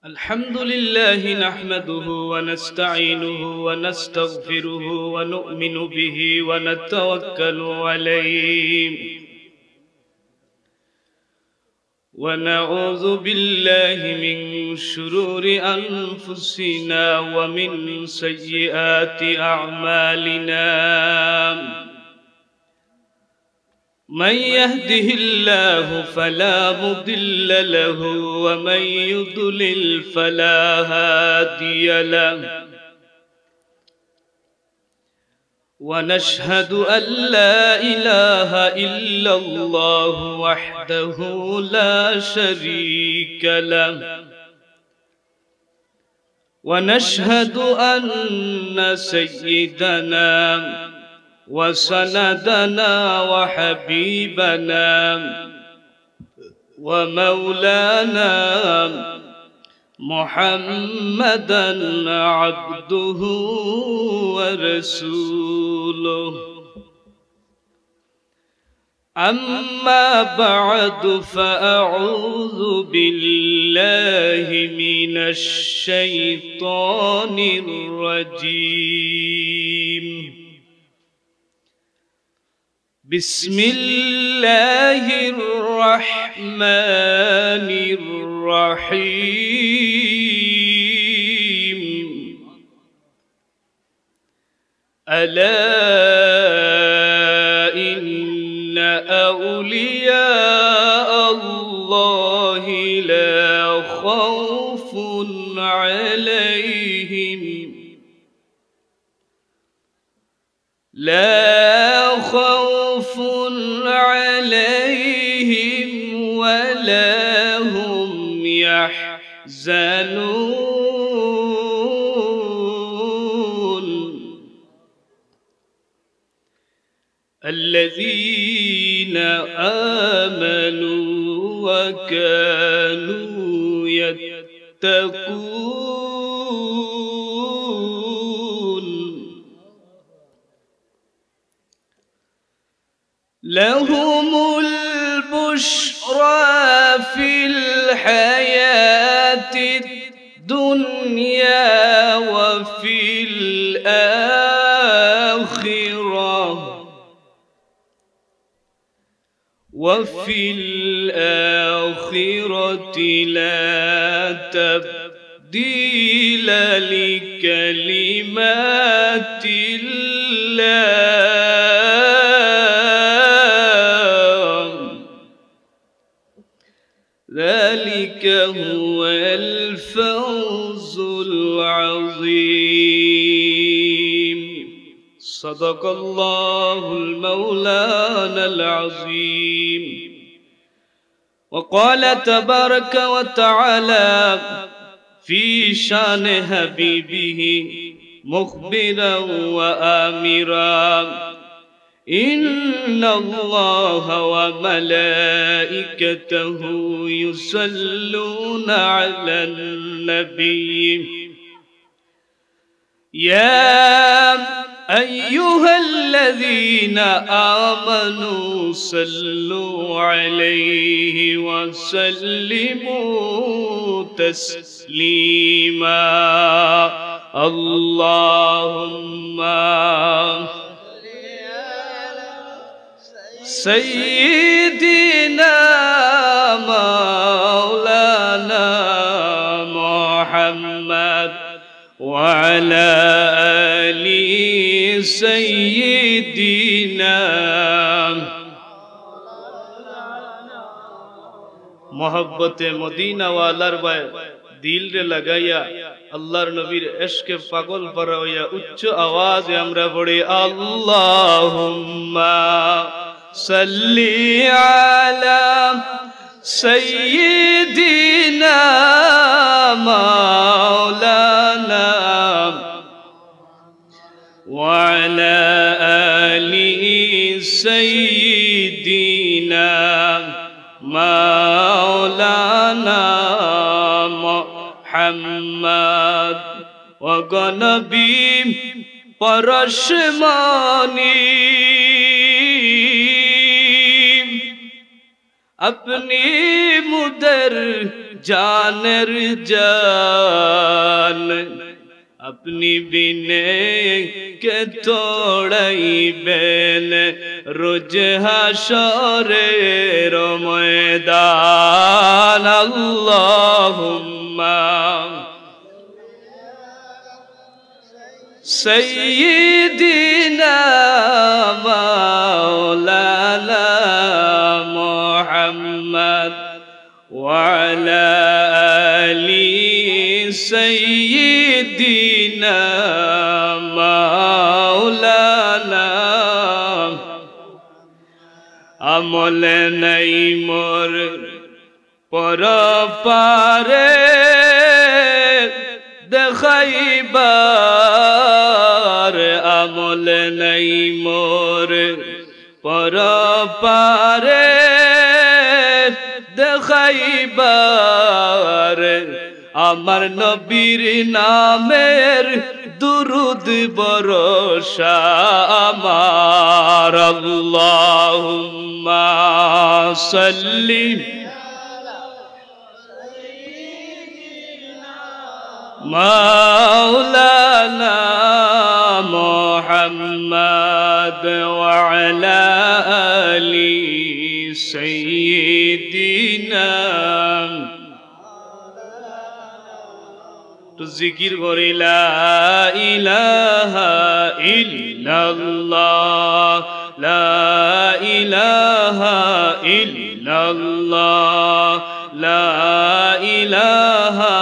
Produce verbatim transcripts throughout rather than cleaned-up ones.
الحمد لله نحمده ونستعينه ونستغفره ونؤمن به ونتوكل عليه، ونعوذ بالله من شرور أنفسنا ومن سيئات أعمالنا. من يهده الله فلا مضل له، ومن يضلل فلا هادي له. ونشهد أن لا إله إلا الله وحده لا شريك له، ونشهد أن سيدنا وسندنا وحبيبنا ومولانا محمدا عبده ورسوله. أما بعد، فأعوذ بالله من الشيطان الرجيم. بسم الله الرحمن الرحيم. ألا إن أولياء الله لا خوف عليهم، لا خوف عليهم ولا هم يحزنون. الذين آمنوا وكانوا يتقون. لهم البشرى في الحياة الدنيا وفي الآخرة، وفي الآخرة لا تبديل لكلمات الله. ذلك هو الفوز العظيم. صدق الله المولانا العظيم. وقال تبارك وتعالى في شان حبيبه مخبرا وآمرا: إن الله وملائكته يصلون على النبي، يا أيها الذين آمنوا صلوا عليه وسلموا تسليما. اللهم سيدنا مولانا محمد وعلى آل سيدنا. মহব্বতে মদিনাওয়ালার বায় দিলরে লাগাইয়া, আল্লাহর নবীর ইশকে পাগল পারা অইয়া উচ্চ আওয়াজে আমরা পড়ি, اللهم صل على سيدنا مولانا وعلى آل سيدنا مولانا محمد. ওগো নবী পরশমণি, আপনি মোদের জানের জান, আপনি বিনে কে তোড়াইবেন রোজ হাশরের ময়দান। আল্লাহুম্মা সাইয়্যিদিনা মাওলানা মুহাম্মদ وعلى آل سيدنا مولانا। আমল নাই মোর পরপারে দেখাইবার, আমল নাই মোর পরপারে দেখাইবার, আমার নবীর নামের দুরুদ ভরসা আমার। আল্লাহুম্মা সাল্লি মাওলানা মুহাম্মদ ওয়া আলা আলি সাইয়্যিদিনা। একটু জিকির করি, লা ইলাহা ইল্লাল্লাহ, লা ইলাহা ইল্লাল্লাহ, লা ইলাহা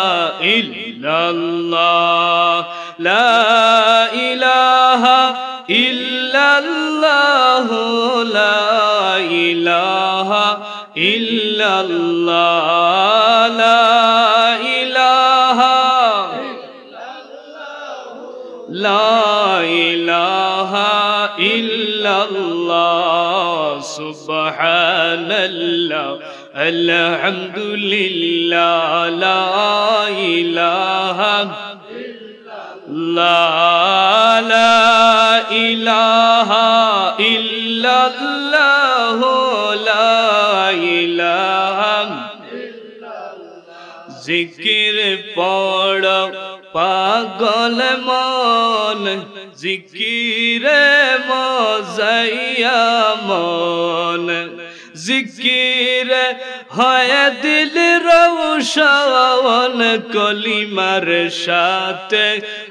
ইল্লাল্লাহ, লা ইলাহা ইল্লাল্লাহ, লা ইলাহা ইল্লাল্লাহ, লা ইলাহা, লা ইলাহা ইল্লাল্লাহ, সুবহানাল্লাহ, আলহামদুলিল্লাহ, লা ইলাহা লা, লা ইলাহা ইল্লাল্লাহু, লা ইলাহা। জিকির পড়ো পাগল মন, জিকিরে মজাইয়া মন। জিকিরে হয় দিল রোশন, কলিমার সাথে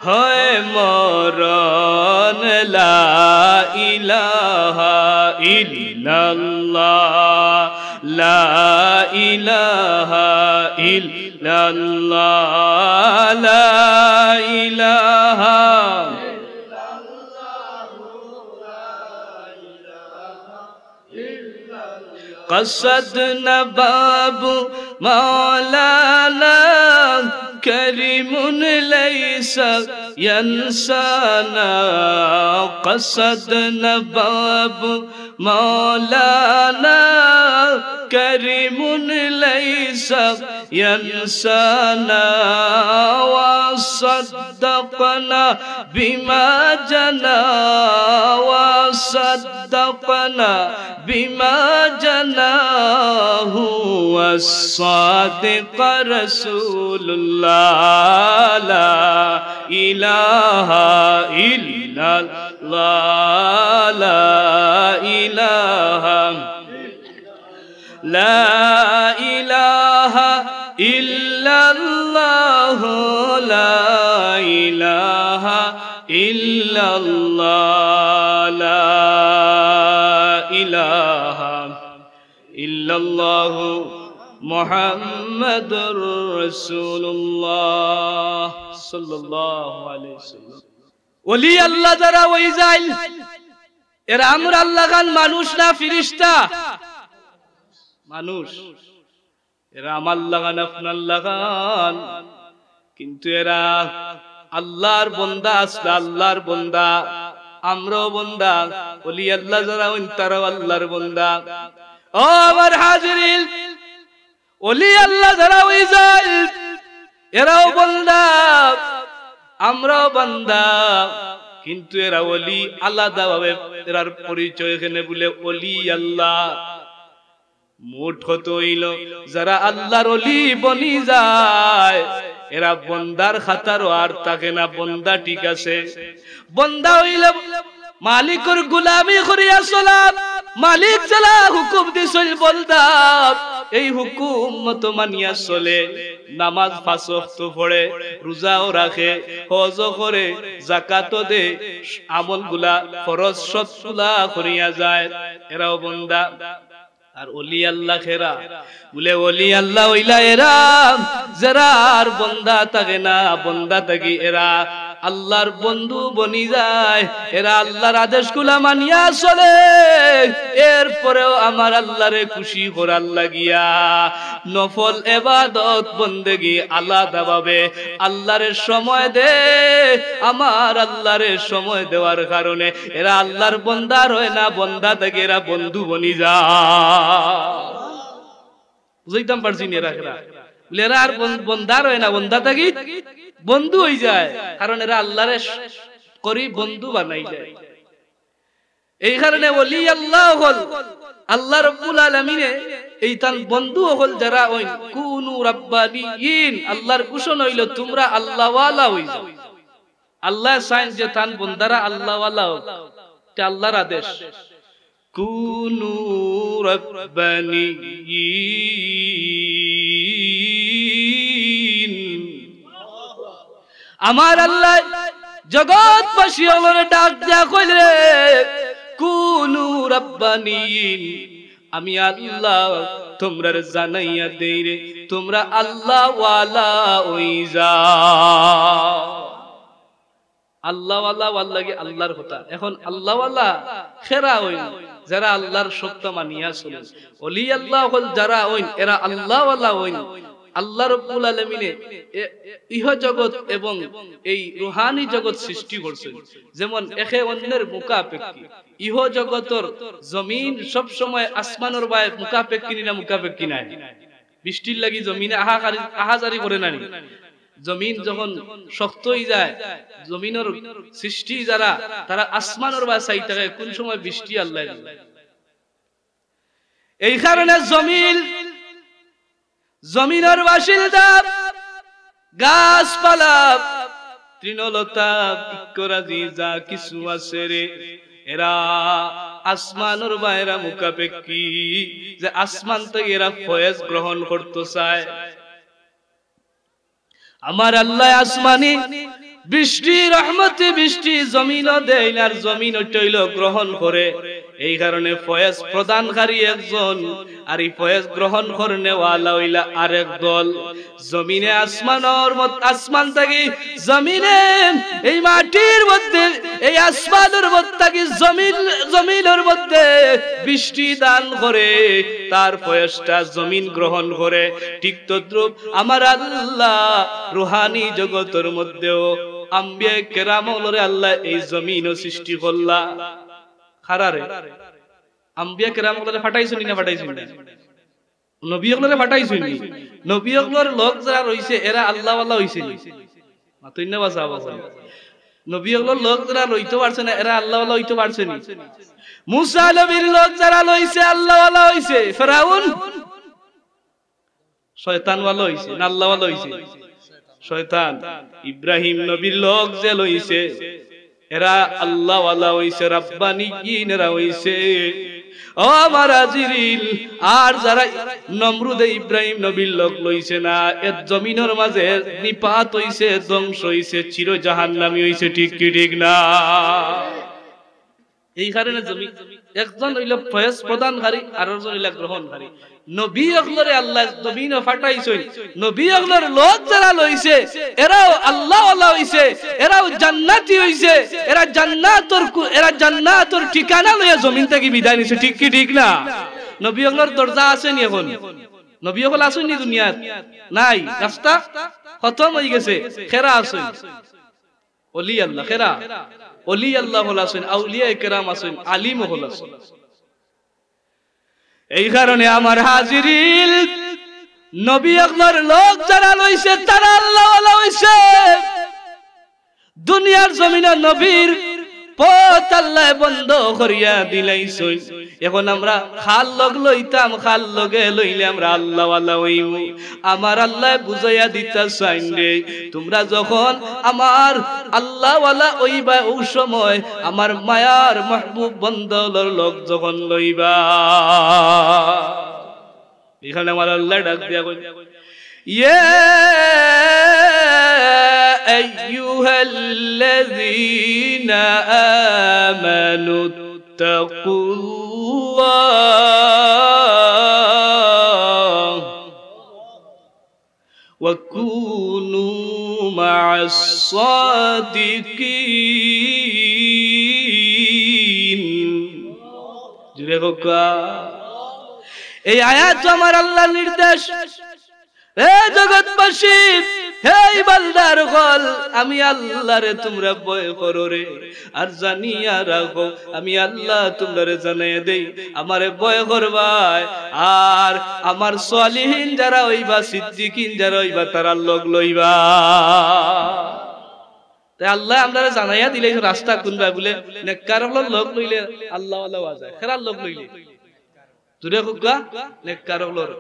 হয় মরণ। লা ইলাহা ইল্লাল্লাহ, লা ইলাহা ইল্লাল্লাহ, লা ইলাহা। قصدنا باب مولانا كريم ليس ينسانا. قصدنا باب مولانا كريم ليس ينسانا. وصدقنا بما جنى، وصدقنا بما جنى، هو الصادق رسول الله. لا إله إلا الله، لا إله لا إله إلا الله، لا إله إلا الله، لا إله إلا الله، محمد رسول الله، صلى الله عليه وسلم. ওলি আল্লাহ যারা অইযাইল, এরা আমরার লাখান মানুষ না ফিরিস্তা? মানুষ। এরা আমার লাখান, আপনার লাখান, কিন্তু এরা আল্লাহর বন্দা আছলা, আল্লাহর বন্দা, আমরাও বন্দা। ওলি আল্লাহ যারা অইন, তারাও আল্লাহর বন্দা। ও আমার হাজিরিন, ওলি আল্লাহ যারা অইযাইল, এরাও বন্দা, আমরাও বন্দা, কিন্তু এরা ওলি আলাদাভাবে, এরার পরিচয় এখানে বলে ওলি আল্লাহ। মোট কথা অইলো, যারা আল্লার অলি বনি যায়, এরা বন্দার খাতারো আর থাকে না। বন্দা ঠিক আছে, বন্দা অইলো মালিকর গুলামি করিয়া চলা, মালিক যেলা হুকুম দিছইন বন্দা, এই হুকুম মতো মানিয়া চলে, নামাজ পাঁচ ওয়াক্ত পড়ে, রোজাও রাখে, হজও করে, জাকাতও দে, আমলগুলা, ফরজ সবগুলা করিয়া যায়, এরাও বন্দা। আর অলি আল্লা খেরা, বুলে অলি আল্লা অইলা এরা, যেরার বন্দা থাকে না, বন্দা থাকি এরা আল্লার বন্ধু বনি যায়, এরা আল্লার আদেশগুলা মানিয়া চলে। এরপরেও আমার আল্লারে খুশি করার লাগিয়া নফল এবাদত বন্দেগি আলাদাভাবে আল্লারে সময় দে। আমার আল্লারে সময় দেওয়ার কারণে এরা আল্লার বন্দা রয় না, বন্দা থাকি এরা বন্ধু বনি যায়। বুঝাইতাম পারছি নি এরা খেরা? বুলে এরা আর বন-, বন্দা রয় না, বন্দা থাকি বন্ধু অই যায়, কারণ এরা আল্লারে স-, করি বন্ধু বানাই যায়। এই কারণে অলি আল্লা অকল, আল্লা রব্বুল আলামিনে এই তান বন্ধু অকল যারা অইন, কুনু রাব্বানিয়িন, আল্লার ঘোষণা অইলো, তুমরা আল্লাওয়ালা অই যাও। আল্লায় চাইন যে তান বন্দারা আল্লাওয়ালা অউক, ইটা আল্লার আদেশ। কুনু রাব্বানিয়িন। আমার আল্লায় জগৎবাসী অকলরে ডাক দিয়া কইলে, কুনু রাব্বানিয়িন, আমি আল্লা তুমরারে জানাইয়া দেই রে, তুমরা আল্লাওয়ালা অই যাও। আল্লাওয়ালা অওয়ার লাগি আল্লার কথা। এখন আল্লাওয়ালা খেরা অইন, যেরা আল্লার সত্য মানিয়া চলেন। অলি আল্লা অকল যারা অইন, এরা আল্লাওয়ালা অইন। আল্লা রব্বুল আলামিনে এ-, ইহ জগৎ এবং এই রুহানি জগৎ সৃষ্টি করছইন, যেমন একে অন্যের মুখাপেক্ষী। ইহ জগতর জমিন সব সময় আসমানর বায় মুখাপেক্ষী নি না মুখাপেক্ষী নায়? বৃষ্টির লাগি জমিনে আহাকারি-, আহাজারি করে না নি? জমিন যখন শক্ত অই যায়, জমিনর সৃষ্টি যারা, তারা আসমানর বায় চাই থাকে, কোন সময় বৃষ্টি আল্লায় দিবা। এই কারণে জমিন, জমিনর বাসিন্দা, গাছপালা, তৃণলতা, বৃক্ষরাজি যা কিছু আছে রে, এরা আসমানর বায় এরা মুখাপেক্ষী, যে আসমান থাকি এরা ফয়েজ গ্রহণ করতো চায়। আমার আল্লায় আসমানি বৃষ্টি, রহমতি বৃষ্টি জমিনো দেইন, আর জমিন ওইটা অইলো গ্রহণ করে। এই কারণে ফয়েজ প্রদানকারী একজন, আর এই ফয়েজ গ্রহণ করনেওয়ালা অইলা আরেক দল। জমিনে আসমানর মত-, আসমান থাকি জমিনে, এই মাটির মধ্যে, এই আসমানর মধ্যে থাকি জমিন, জমিনর মধ্যে বৃষ্টি দান করে, তার ফয়েজটা জমিন গ্রহণ করে। ঠিক তদ্রূপ আমার আল্লা রুহানি জগতর মধ্যেও আম্বিয়া কেরাম অকলরে আল্লায় এই জমিনো সৃষ্টি করলা। কারারে? আম্বিয়া কেরাম অকলরে পাঠাইছইন নি না পাঠাইছইন না? নবী অকলরে পাঠাইছইন নি? নবী অকলর লগ যারা রইছে, এরা আল্লাওয়ালা অইছে নি? মাতইন না বা সাহাবা অকল। নবী অকলর লগ যারা রইতো পারছে না, এরা আল্লাওয়ালা অইতো পারছে নি? মুসা নবীর লগ যারা লইছে, আল্লাওয়ালা অইছে। ফেরাউন শয়তানওয়ালা অইছে না আল্লাওয়ালা অইছে? শয়তান। ইব্রাহিম নবীর লগ যে লইছে, এরা আল্লাওয়ালা অইছে, রাব্বানিয়িন এরা অইছে। ও আমার হাজিরিন, আর যারা নমরুদে ইব্রাহিম নবীর লগ লইছে না, এর জমিনর মাঝে নিপাত অইছে, ধ্বংস অইছে, চির জাহান্নামী অইছে, ঠিক কি ঠিক না? এই কারণে জমি-, একজন অইলো ফয়েজ প্রদানকারী, আর একজন অইলা গ্রহণকারী। নবী অকলরে আল্লায় জমিনো পাঠাইছইন। নবী অকলর লগ যারা লইছে, এরাও আল্লাওয়ালা অইছে, এরাও জান্নাতি অইছে, এরা জান্নাতর কু-, এরা জান্নাতর ঠিকানা লইয়া জমিন থাকি বিদায় নিছে, ঠিক কি ঠিক না? নবী অকলর দরজা আছে নি এখন? নবী অকল আছইন নি দুনিয়াত? নাই, রাস্তা খতম অই গেছে, খেরা আছইন। অলি আল্লা, খেরা? অলি আল্লা অকল আছইন, আউলিয়ায়ে কেরাম আছইন, আলিম অকল আছইন। এই কারণে আমার হাজিরিন, নবী অকলর লগ যারা লইছে, তারা আল্লাওয়ালা অইছে। দুনিয়ার জমিনো নবীর পথ আল্লায় বন্ধ করিয়া দিলাইছইন। এখন আমরা কার লগ লইতাম, কার লগে লইলে আমরা আল্লাহওয়ালা অইমু? আমার আল্লায় বুঝাইয়া দিতা চাইন রে, তোমরা যখন আমার আল্লাহওয়ালা অইবা, অউ সময় আমার মায়ার মাহবুব বন্দলর লগ যখন লইবা। এখানে আমার আল্লায় ডাক দিয়া কইন, يا أيها الذين آمنوا اتقوا الله وكونوا مع الصادقين. জোরে কউক্কা। এই আয়াত আমার আল্লাহর নির্দেশ। হে জগৎবাসী, হে ইমানদার অকল, আমি আল্লাহরে তোমরা ভয় করো রে। আর জানিয়া রাখো, আমি আল্লাহ তোমরারে জানাইয়া দেই, আমারে ভয় করবায়, আর আমার সালিহিন যারা অইবা, সিদ্দিকিন যারা অইবা, তারার লগ লইবা। তাই আল্লায় আমরারে জানাইয়া দিলে রাস্তা কুনবা বুলে, নেককার অকলর লগ লইলে আল্লাহওয়ালা অওয়া যায়, কেরার লগ লইলে। জোরে কউক্কা, নেককার অকলর।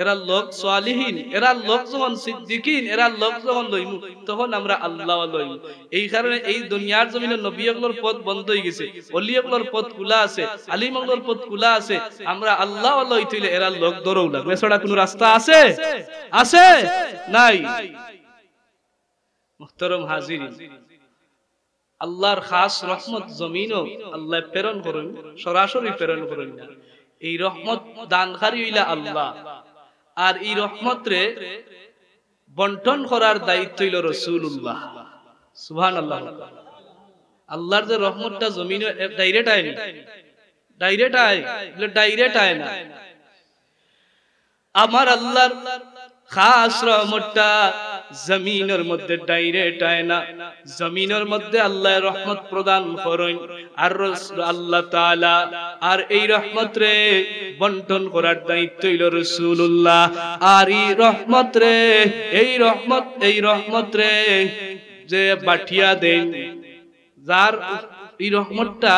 এরার লগ সালিহিন, এরার লগ যখন সিদ্দিকিন, এরার লগ যখন লইমু, তখন আমরা আল্লাহওয়ালা অইমু। এই কারণে এই দুনিয়ার জমিনো নবী অকলর পথ বন্ধ অইগেছে, অলি অকলর পথ খুলা আছে, আলিম অকলর পথ খুলা আছে। আমরা আল্লাহওয়ালা অইতে অইলে এরার লগ ধরউ লাগবো, এছাড়া কুনু রাস্তা আছে? আছে? নাই। মুহতারাম হাজিরিন, আল্লাহর খাস রহমত জমিনো আল্লায় প্রেরণ করইন, সরাসরি প্রেরণ করইন না। এই রহমত দানকারী অইলা আল্লাহ, আর এই রহমতরে বন্টন করার দায়িত্ব অইলো রাসূলুল্লাহ। সুবহানাল্লাহ। আল্লাহর যে রহমতটা জমিনো direct আয়নি, direct আয়, বুলে direct আয় না। আমার আল্লাহর খাস রহমতটা জমিনর মধ্যে direct আয় না, জমিনর মধ্যে আল্লায় রহমত প্রদান করইন, আর রস-, আল্লাহ তাআলা আর এই রহমতরে বন্টন করার দায়িত্ব অইলো রাসূলুল্লাহ। আর এই রহমতরে, এই রহমত, এই রহমতরে যে বাটিয়া দেইন, যার এই রহমতটা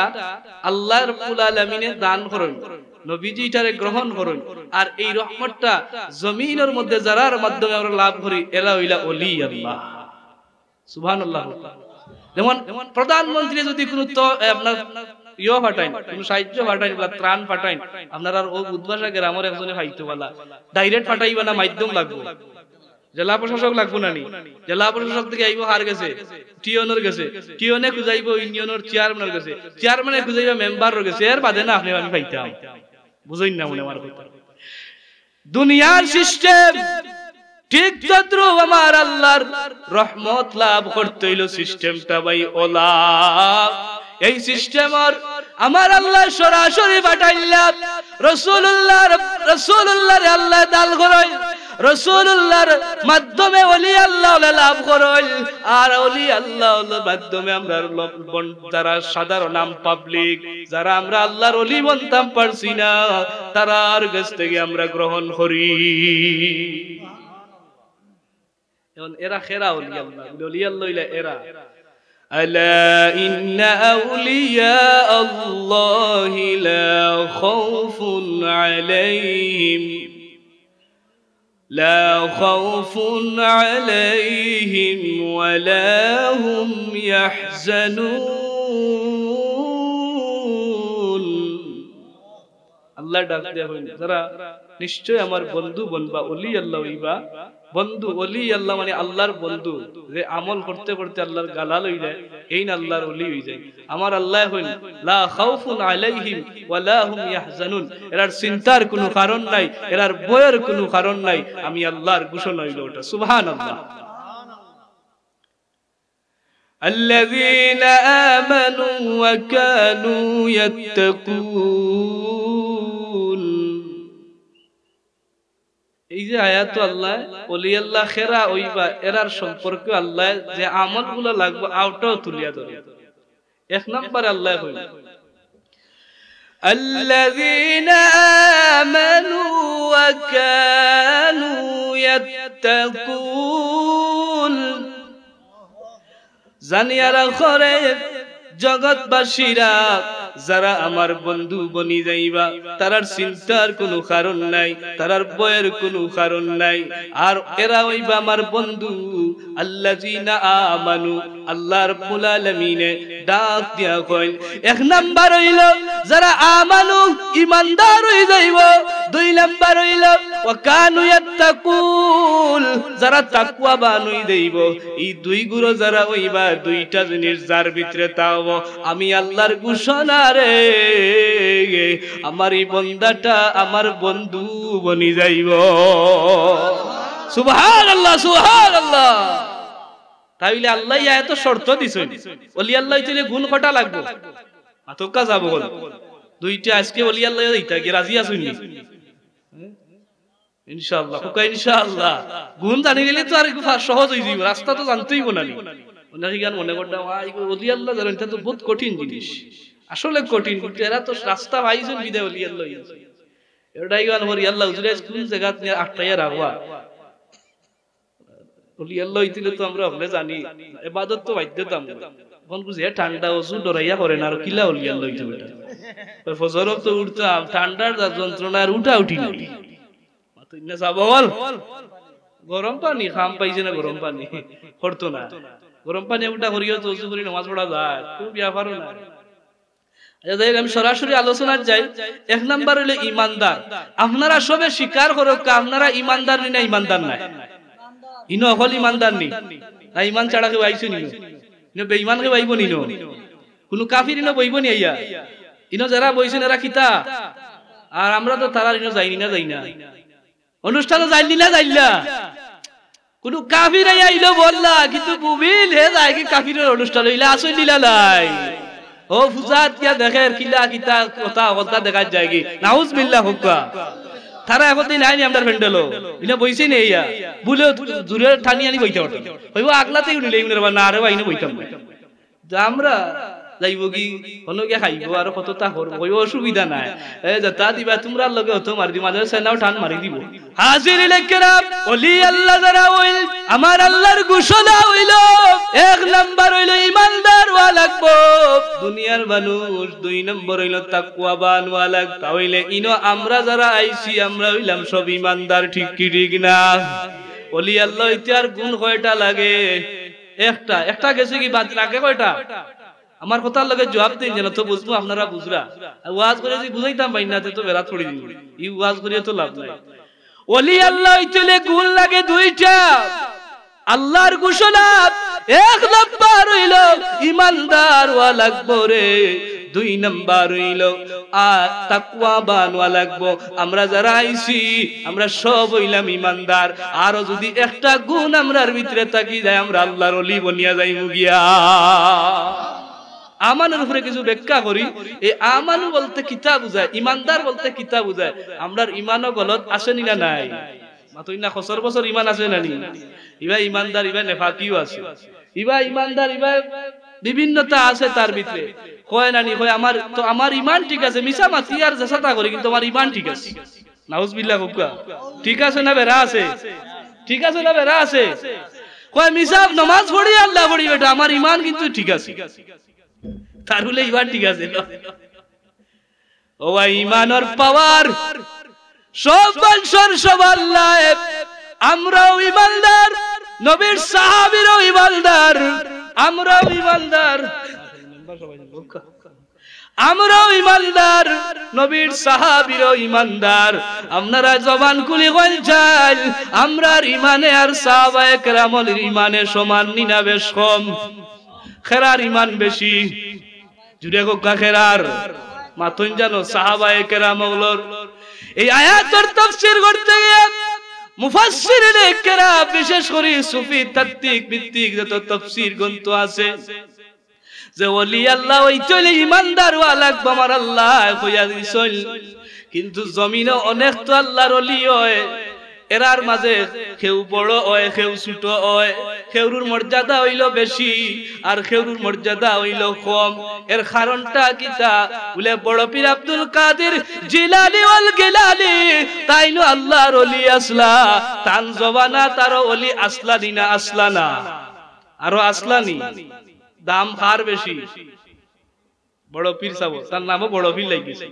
আল্লাহ রাব্বুল আলামিনে দান করইন, নবীজি ইটারে গ্রহণ করইন, আর এই রহমতটা জমিনর মধ্যে যারার মাধ্যমে আমরা লাভ করি, এরা অইলা অলি আল্লাহ। সুবহানাল্লাহ। যেমন প্রধানমন্ত্রী যদি কুনু তো, এ, আপনার ইয়ো পাঠাইন, কুনু সাহায্য পাঠাইন বা ত্রাণ পাঠাইন, আপনারার অউ উদ্বাসা গ্রামর একজনে পাইতো বালা, direct পাঠাইবা না মাধ্যম লাগবো? জেলা প্রশাসক লাগবো না নি? জেলা প্রশাসক থাকি আইবো কার গেছে? টিওনর গেছে। টিওনে খুঁজাইবো ইউনিয়নর চেয়ারম্যানর গেছে, চেয়ারম্যানে খুঁজাইবো মেম্বারর গেছে, এর বাদে না আপনে আমি পাইতাম। বুঝইন না মনে আমার কথা। দুনিয়ার system ঠিক তদ্রূপ আমার আল্লাহর রহমত লাভ করতে অইলো systemটা ভাই অলা। এই systemর আমার আল্লায় সরাসরি পাঠাইলা রাসূলুল্লাহ, রাসূলুল্লাহরে আল্লায় দান করইন, রাসূলুল্লাহর মাধ্যমে অলি আল্লাহ অকলে লাভ করইন, আর অলি আল্লাহ অকলর মাধ্যমে আমরা ল-, বন-, যারা সাধারণ আম public, যারা আমরা আল্লাহর অলি বনতাম পারছি না, তারার গেছ থাকি আমরা গ্রহণ করি। এখন এরা কেরা অলি আল্লাহ? অলি আল্লাহ অইলা এরা। ألا إن أولياء الله لا خوف عليهم، لا خوف عليهم ولا هم يحزنون। আল্লায় ডাক দিয়া কইন, যারা নিশ্চয় আমার বন্ধু বনবা, অলি আল্লাহ অইবা। বন্ধু, অলি আল্লাহ মানে আল্লাহর বন্ধু, যে আমল করতে করতে আল্লাহর গালা লই যায়, এইন আল্লাহর অলি অই যায়। আমার আল্লায় কইন, লা খাউফুন আলাইহিম ওয়া লা হুম ইয়াহজানুন, এরার চিন্তার কুনু কারণ নাই, এরার ভয়র কুনু কারণ নাই। আমি আল্লাহর ঘোষণা অইলো ওটা। সুবহানাল্লাহ। الذين آمنوا وكانوا يتقون। এই যে আয়াতো আল্লায় অলি আল্লাহ কেরা অইবা, এরার সম্পর্কে আল্লায় যে আমলগুলা লাগবো, অউটাও তুলিয়া ধরে। এক নম্বরে আল্লায় কইন, الذين آمنوا وكانوا يتقون। জানিয়া রাখো রে, জগৎবাসীরা যারা আমার বন্ধু বনি যাইবা, তারার চিন্তার কুনু কারণ নাই, তারার ভয়ের কুনু কারণ নাই। আর এরা অইবা আমার বন্ধু, আল্লাযিনা আমানু, আল্লাহ রাব্বুল আলামিনে ডাক দিয়া কইন, এক নাম্বার অইলো যারা আমানু, ইমানদার অই যাইবো। দুই নাম্বার অইলো ওয়া কানু ইয়াত্তাকুন, যারা তাকওয়াবান অই যাইবো। ই দুই গুরু যারা অইবা, দুইটা জিনিস যার ভিতরে থাকবো, আমি আল্লাহর ঘোষণা রে, আমার ই বন্দাটা আমার বন্ধু বনি যাইবো। সুবহানাল্লাহ, সুবহানাল্লাহ। তাইলে আল্লায় এত শর্ত দিছইন, ওলি আল্লাহ অইতে গুণ কয়টা লাগবো? মাতউক্কা যাবো বল। দুইটা আজকে ওলি আল্লাহ অইতা কি রাজি আছইন নি? ইনশাআল্লাহ, কউক্কা ইনশাআল্লাহ। গুণ জানি গেলে তো আর একটু ফা-, সহজ অই যাইবো, রাস্তা তো জানতে অইবো না নি। অনেকে গান মনে করতাম, "আ, ইগু ওলি আল্লাহ জানইন, ইটা তো বহুত কঠিন জিনিস।" আসলে কঠিন, কিন্তু এরা তো রাস্তা পাইছইন বিদায় ওলি আল্লাহ অইছে। এটাই গান করি, "আল্লাহ হুজুরে আজ কোন জাগাত নিয়া আটকাইয়া রাখবা?" ওলি আল্লাহ অইতে তো আমরা হকলে জানি, ইবাদত তো বাদ দিতাম। অখন বুঝি, হে ঠান্ডা, অজু ডরাইয়া করে না, আর কিলা ওলি আল্লাহ অইতো বেটা। ওই ফজর তো উঠতাম, ঠান্ডার যা যন্ত্রণা, আর উঠা উঠি নাই। মাতইন না, সাব বল। গরম পানি, কাম পাইছে না গরম পানি, করতো না। গরম পানি উঠা করিও তো অজু করি নামাজ পড়া যায়, কুনু ব্যাপারও না। আচ্ছা, যাই হোক, আমি সরাসরি আলোচনাত যাই। এক নাম্বার অইলো ইমানদার। আপনারা সবে স্বীকার করউক্কা, আপনারা ইমানদার নি না ইমানদার নায়? ইনো হকল ইমানদার নি? না ইমান ছাড়া কেউ আইছে নি? ইনো বেইমান কেউ আইবো নি ইনো? কুনু কাফির ইনো বইবো নি আইয়া? ইনো যারা বইছইন এরা কিতা? আর আমরা তো তারার ইনো যাইনি না, যাই না। অনুষ্ঠানো যাইলি না, যাইলা? কুনু কাফির আইয়া ইনো বললা, কিন্তু মুমিন হে যায় কি কাফিরর অনুষ্ঠানো? ইলা আছইন নি না নাই? ও পূজাত গিয়া দেখের কিলা কিতা কথা, কথা দেখা যায় কি? নাউজুবিল্লাহ কউক্কা। তারা একদিন আইনি আমরার প্যান্ডেলো, ইনো বইছে নি ইয়া? বুলে জুরে টানি আনি বইতে পারতো। কইবো আগলাতেই উনিলে ইমনের বা না রে বা, ইনো বইতাম না। যে আমরা যাইবো কি, হনো গিয়া খাইবো, আর কততা করবো, কইবো অসুবিধা নাই। এ, যেতা দিবা, তুমরার লগে অত মারি দিবো, মাঝে সেনাও টান মারি দিবো। হাজিরিনে কেরাম, ওলি আল্লাহ যারা অইল, আমার আল্লাহর ঘোষণা অইলো, এক নাম্বার অইলো ইমানদার অওয়া লাগবো, দুনিয়ার মানুষ, দুই নম্বর অইলো তাকওয়াবান অওয়া লাগবো। তা অইলে ইনো আমরা যারা আইছি, আমরা অইলাম সব ইমানদার, ঠিক কি ঠিক না? ওলি আল্লাহ অইতে আর গুণ কয়টা লাগে? একটা, একটা গেছে কি বাদ, লাগে কয়টা? আমার কথার লগে জুয়াব দেইন যেন তো বুঝমু, আপনারা বুঝরা। আর ওয়াজ করি যদি বুঝাইতাম পারি না, তে তো বেড়াত পড়ি দিমু। ই ওয়াজ করিয়া তো লাভ নাই। ওলি আল্লাহ অইতে অইলে গুণ লাগে দুইটা। আল্লাহর ঘোষণা, এক নাম্বার অইলো ইমানদার অওয়া লাগবো রে, দুই নাম্বার অইলো আ, তাকওয়াবান অওয়া লাগবো। আমরা যারা আইছি, আমরা সব অইলাম ইমানদার। আরো যদি একটা গুণ আমরার ভিতরে থাকি যায়, আমরা আল্লাহর ওলি বনিয়া যাইমু গিয়া। আমানুর উপরে কিছু ব্যাখ্যা করি। এই আমানু বলতে কিতা বুঝায়, ইমানদার বলতে কিতা বুঝায়? আমরার ইমানও গলত আছে নি না নাই? মাতইন না, খসর বসর ইমান আছে না নি? ইবা ইমানদার, ইবা নেফাকিও আছে। ইবা ইমানদার, ইবা বিভিন্নতা আছে তার ভিতরে। কয় না নি, কয়, "আমার তো, আমার ইমান ঠিক আছে, মিছা মাতি আর যেছাতা করি, কিন্তু আমার ইমান ঠিক আছে।" নাউজুবিল্লাহ কউক্কা। ঠিক আছে না বেড়া আছে? ঠিক আছে না বেড়া আছে? কয়, "মিছা নমাজ পড়ি, আল্লাহ পড়ি বেটা, আমার ইমান কিন্তু ঠিক আছে।" তার বলে ইমান ঠিক আছে না? ও ভাই, ইমানর পাওয়ার সব মানুষর সমান নায়। আমরাও ইমানদার, নবীর সাহাবীরও ইমানদার, আমরাও ইমানদার, আমরাও ইমানদার, নবীর সাহাবীরও ইমানদার। আপনারা জবান খুলি কইন চাইন, আমরার ইমানে আর সাহাবায়ে কেরামর ইমানে সমান নি না বেশ কম? কেরার ইমান বেশি। জুরে কউক্কা কেরার। মাতইন জানো, সাহাবায়ে কেরাম অকলর এই আয়াতর তাফসীর করতে গিয়া মুফাসসিরিনে কেরাম, বিশেষ করি সুফি তাত্ত্বিক ভিত্তিক যত তাফসীর গ্রন্থ আছে, যে ওলি আল্লাহ অইতে অইলে ইমানদার অওয়া লাগবো, আমার আল্লায় কইয়া দিছইন। কিন্তু জমিনো অনেক তো আল্লাহর ওলি অয়, এরার মাঝে কেউ বড় অয়, কেউ ছোট অয়, কেউরুর মর্যাদা অইলো বেশি, আর কেউরুর মর্যাদা অইলো কম। এর কারণটা কিতা? বুলে, বড় পীর আব্দুল কাদির জিলানী ওয়াল গিলানী, তাইনও আল্লাহর ওলি আছলা, তান জমানাত আরো ওলি আছলা নি না আছলা না? আরো আছলা নি? দাম কার বেশি? বড় পীর সাব, তার নামও বড় পীর লাগিছে।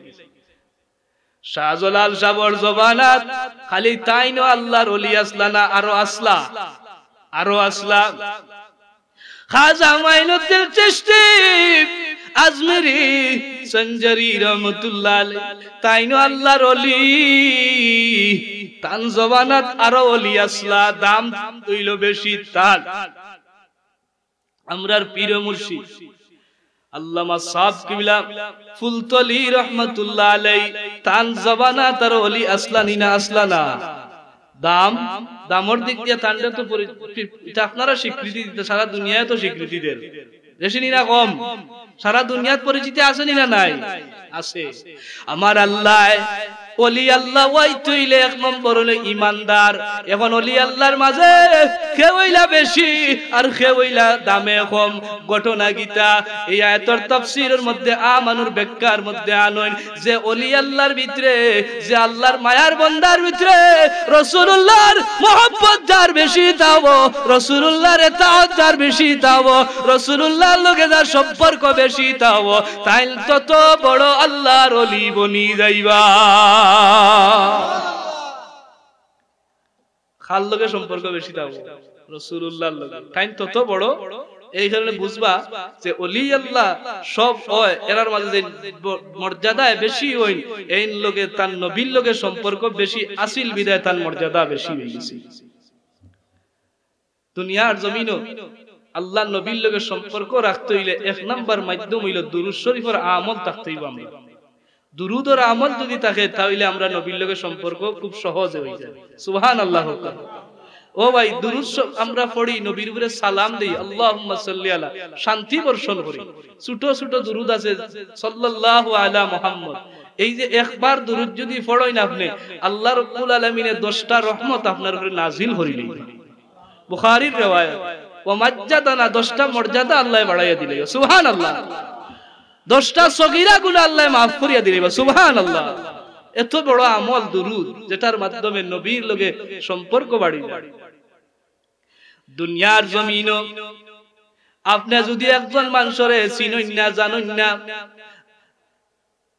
শাহজালাল সাবর জমানাত খালি তাইনও আল্লাহর ওলি আছলা না, আরো আছলা, আরো আছলা। খাজা মাইনুদ্দিন চিশতি আজমিরি সঞ্জারি রহমতুল্লাহ আলাইহি, তাইনও আল্লাহর ওলি। তান জমানাত আরো ওলি আছলা, দাম অইলো বেশি তান। আমরার পীর ও মুর্শিদ আল্লামা সাব কিবলা ফুলতলি রহমতুল্লাহ আলাই, তান জমানাত আরো ওলি আছলা নি না আছলা না? দাম, দামর দিক দিয়া তানরে তো পরি-, এটা আপনারা স্বীকৃতি দিতা, সারা দুনিয়ায় তো স্বীকৃতি দের। বেশি নি না কম? সারা দুনিয়াত পরিচিতি আছে নি না নাই? আছে। আমার আল্লাহ, ওলি আল্লাহ ওয়াই তইলে এক নম্বর অইলো ইমানদার। এখন ওলি আল্লাহর মাঝে কেউ অইলা বেশি আর কেউ অইলা দামে কম। ঘটনা কিতা? এই আয়াতর তাফসীরর মধ্যে, আমানুর ব্যাখ্যার মধ্যে আনইন যে ওলি আল্লাহর ভিতরে, যে আল্লাহর মায়ার বন্দার ভিতরে রসুলুল্লাহর মহব্বত যার বেশি তাও, রসুলুল্লাহর এতাআত যার বেশি তাও, রসুলুল্লাহর লগে যার সম্পর্ক বেশি তাও, তাইন তত বড় আল্লাহর ওলি বনি যাইবা। কার লগে সম্পর্ক বেশি তাও? রসুলুল্লাহর লগে। তাইন তত বড়। এই কারণে বুঝবা যে ওলি আল্লাহ সব অয়, এরার মাঝে যে ব-, মর্যাদায় বেশি অইন, এইন লগে তান নবীর লগে সম্পর্ক বেশি আছিল বিধায় তান মর্যাদা বেশি অইগেছে। দুনিয়ার জমিনো আল্লাহর নবীর লগে সম্পর্ক রাখতে অইলে এক নাম্বার মাধ্যম অইলো দুরূদ শরীফর আমল থাকতে অইবো। আমরা দুরূদর আমল যদি থাকে, তা অইলে আমরা নবীর লগে সম্পর্ক খুব সহজে অইযায়। সুবহানাল্লাহ। ও ভাই, দুরূদ শ-, আমরা পড়ি, নবীর উপরে সালাম দেই, আল্লাহুম্মা সাল্লি আলা, শান্তি বর্ষণ করি। ছোট ছোট দুরূদ আছে, সাল্লাল্লাহু আলা মুহাম্মদ। এই যে একবার দুরূদ যদি পড়ইন আপনে, আল্লাহ রব্বুল আলামিনে দশটা রহমত আপনার উপরে নাজিল করি লইবা। বুখারীর রেওয়ায়াত। ওয়া মাজ্জাদানা, দশটা মর্যাদা আল্লায় বাড়াইয়া দিলে। সুবহানাল্লাহ। দশটা সগীরা গুনাহ আল্লায় মাফ করিয়া দিলে। সুবহানাল্লাহ। এত বড় আমল দুরূদ, যেটার মাধ্যমে নবীর লগে সম্পর্ক বাড়ি যায়। দুনিয়ার জমিনো আপনে যদি একজন মানষরে চিনইন না, জানইন না,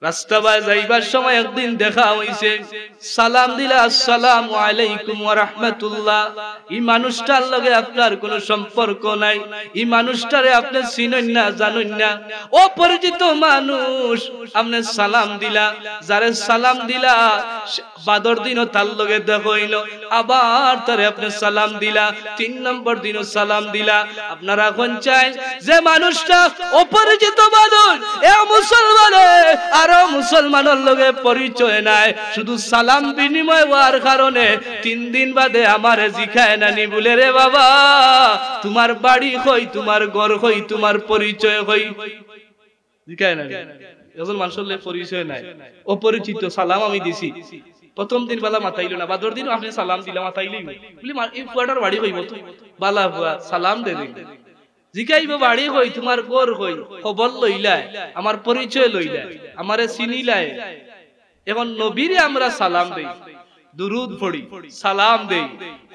রাস্তা বায় যাইবার সময় একদিন দেখা অইছে, সালাম দিলা, "আসসালামু আলাইকুম ওয়া রাহমাতুল্লাহ।" ই মানুষটার লগে আপনার কোনো সম্পর্ক নাই, ই মানুষটারে আপনে চিনইন না, জানইন না, অপরিচিত মানুষ, আপনে সালাম দিলা, যারে সালাম দিলা, সে বাদর দিনও তার লগে দেখা অইলো, আবার তারে আপনে সালাম দিলা, তিন নম্বর দিনও সালাম দিলা। আপনারা এখন চাইন যে মানুষটা অপরিচিত মানুষ, এ মুসলমানে আরো মুসলমানর লগে পরিচয় নাই, শুধু সালাম বিনিময় অওয়ার কারণে তিন দিন বাদে আমারে জিকায় নানি বুলে, "রে বাবা, তুমার বাড়ি কই, তুমার ঘর কই, তুমার পরিচয় কই?" জিকায় নানি। একজন মানষর লগে পরিচয় নাই, অপরিচিত, সালাম আমি দিছি, প্রথম দিন বালা মাতাইলো না, বাদর দিনও আপনে সালাম দিলা, মাতাইলেই অয়। বুলে, "মা-, ই ফুয়াটার বাড়ি কই?" "বালা ফুয়া, সালাম দে দে।" জিকাইবো, "বাড়ি কই, তুমার ঘর কই, খবর লইলায়, আমার পরিচয় লইলায়, আমারে চিনিলায়।" এখন নবীরে আমরা সালাম দেই, দুরূদ পড়ি, সালাম দেই,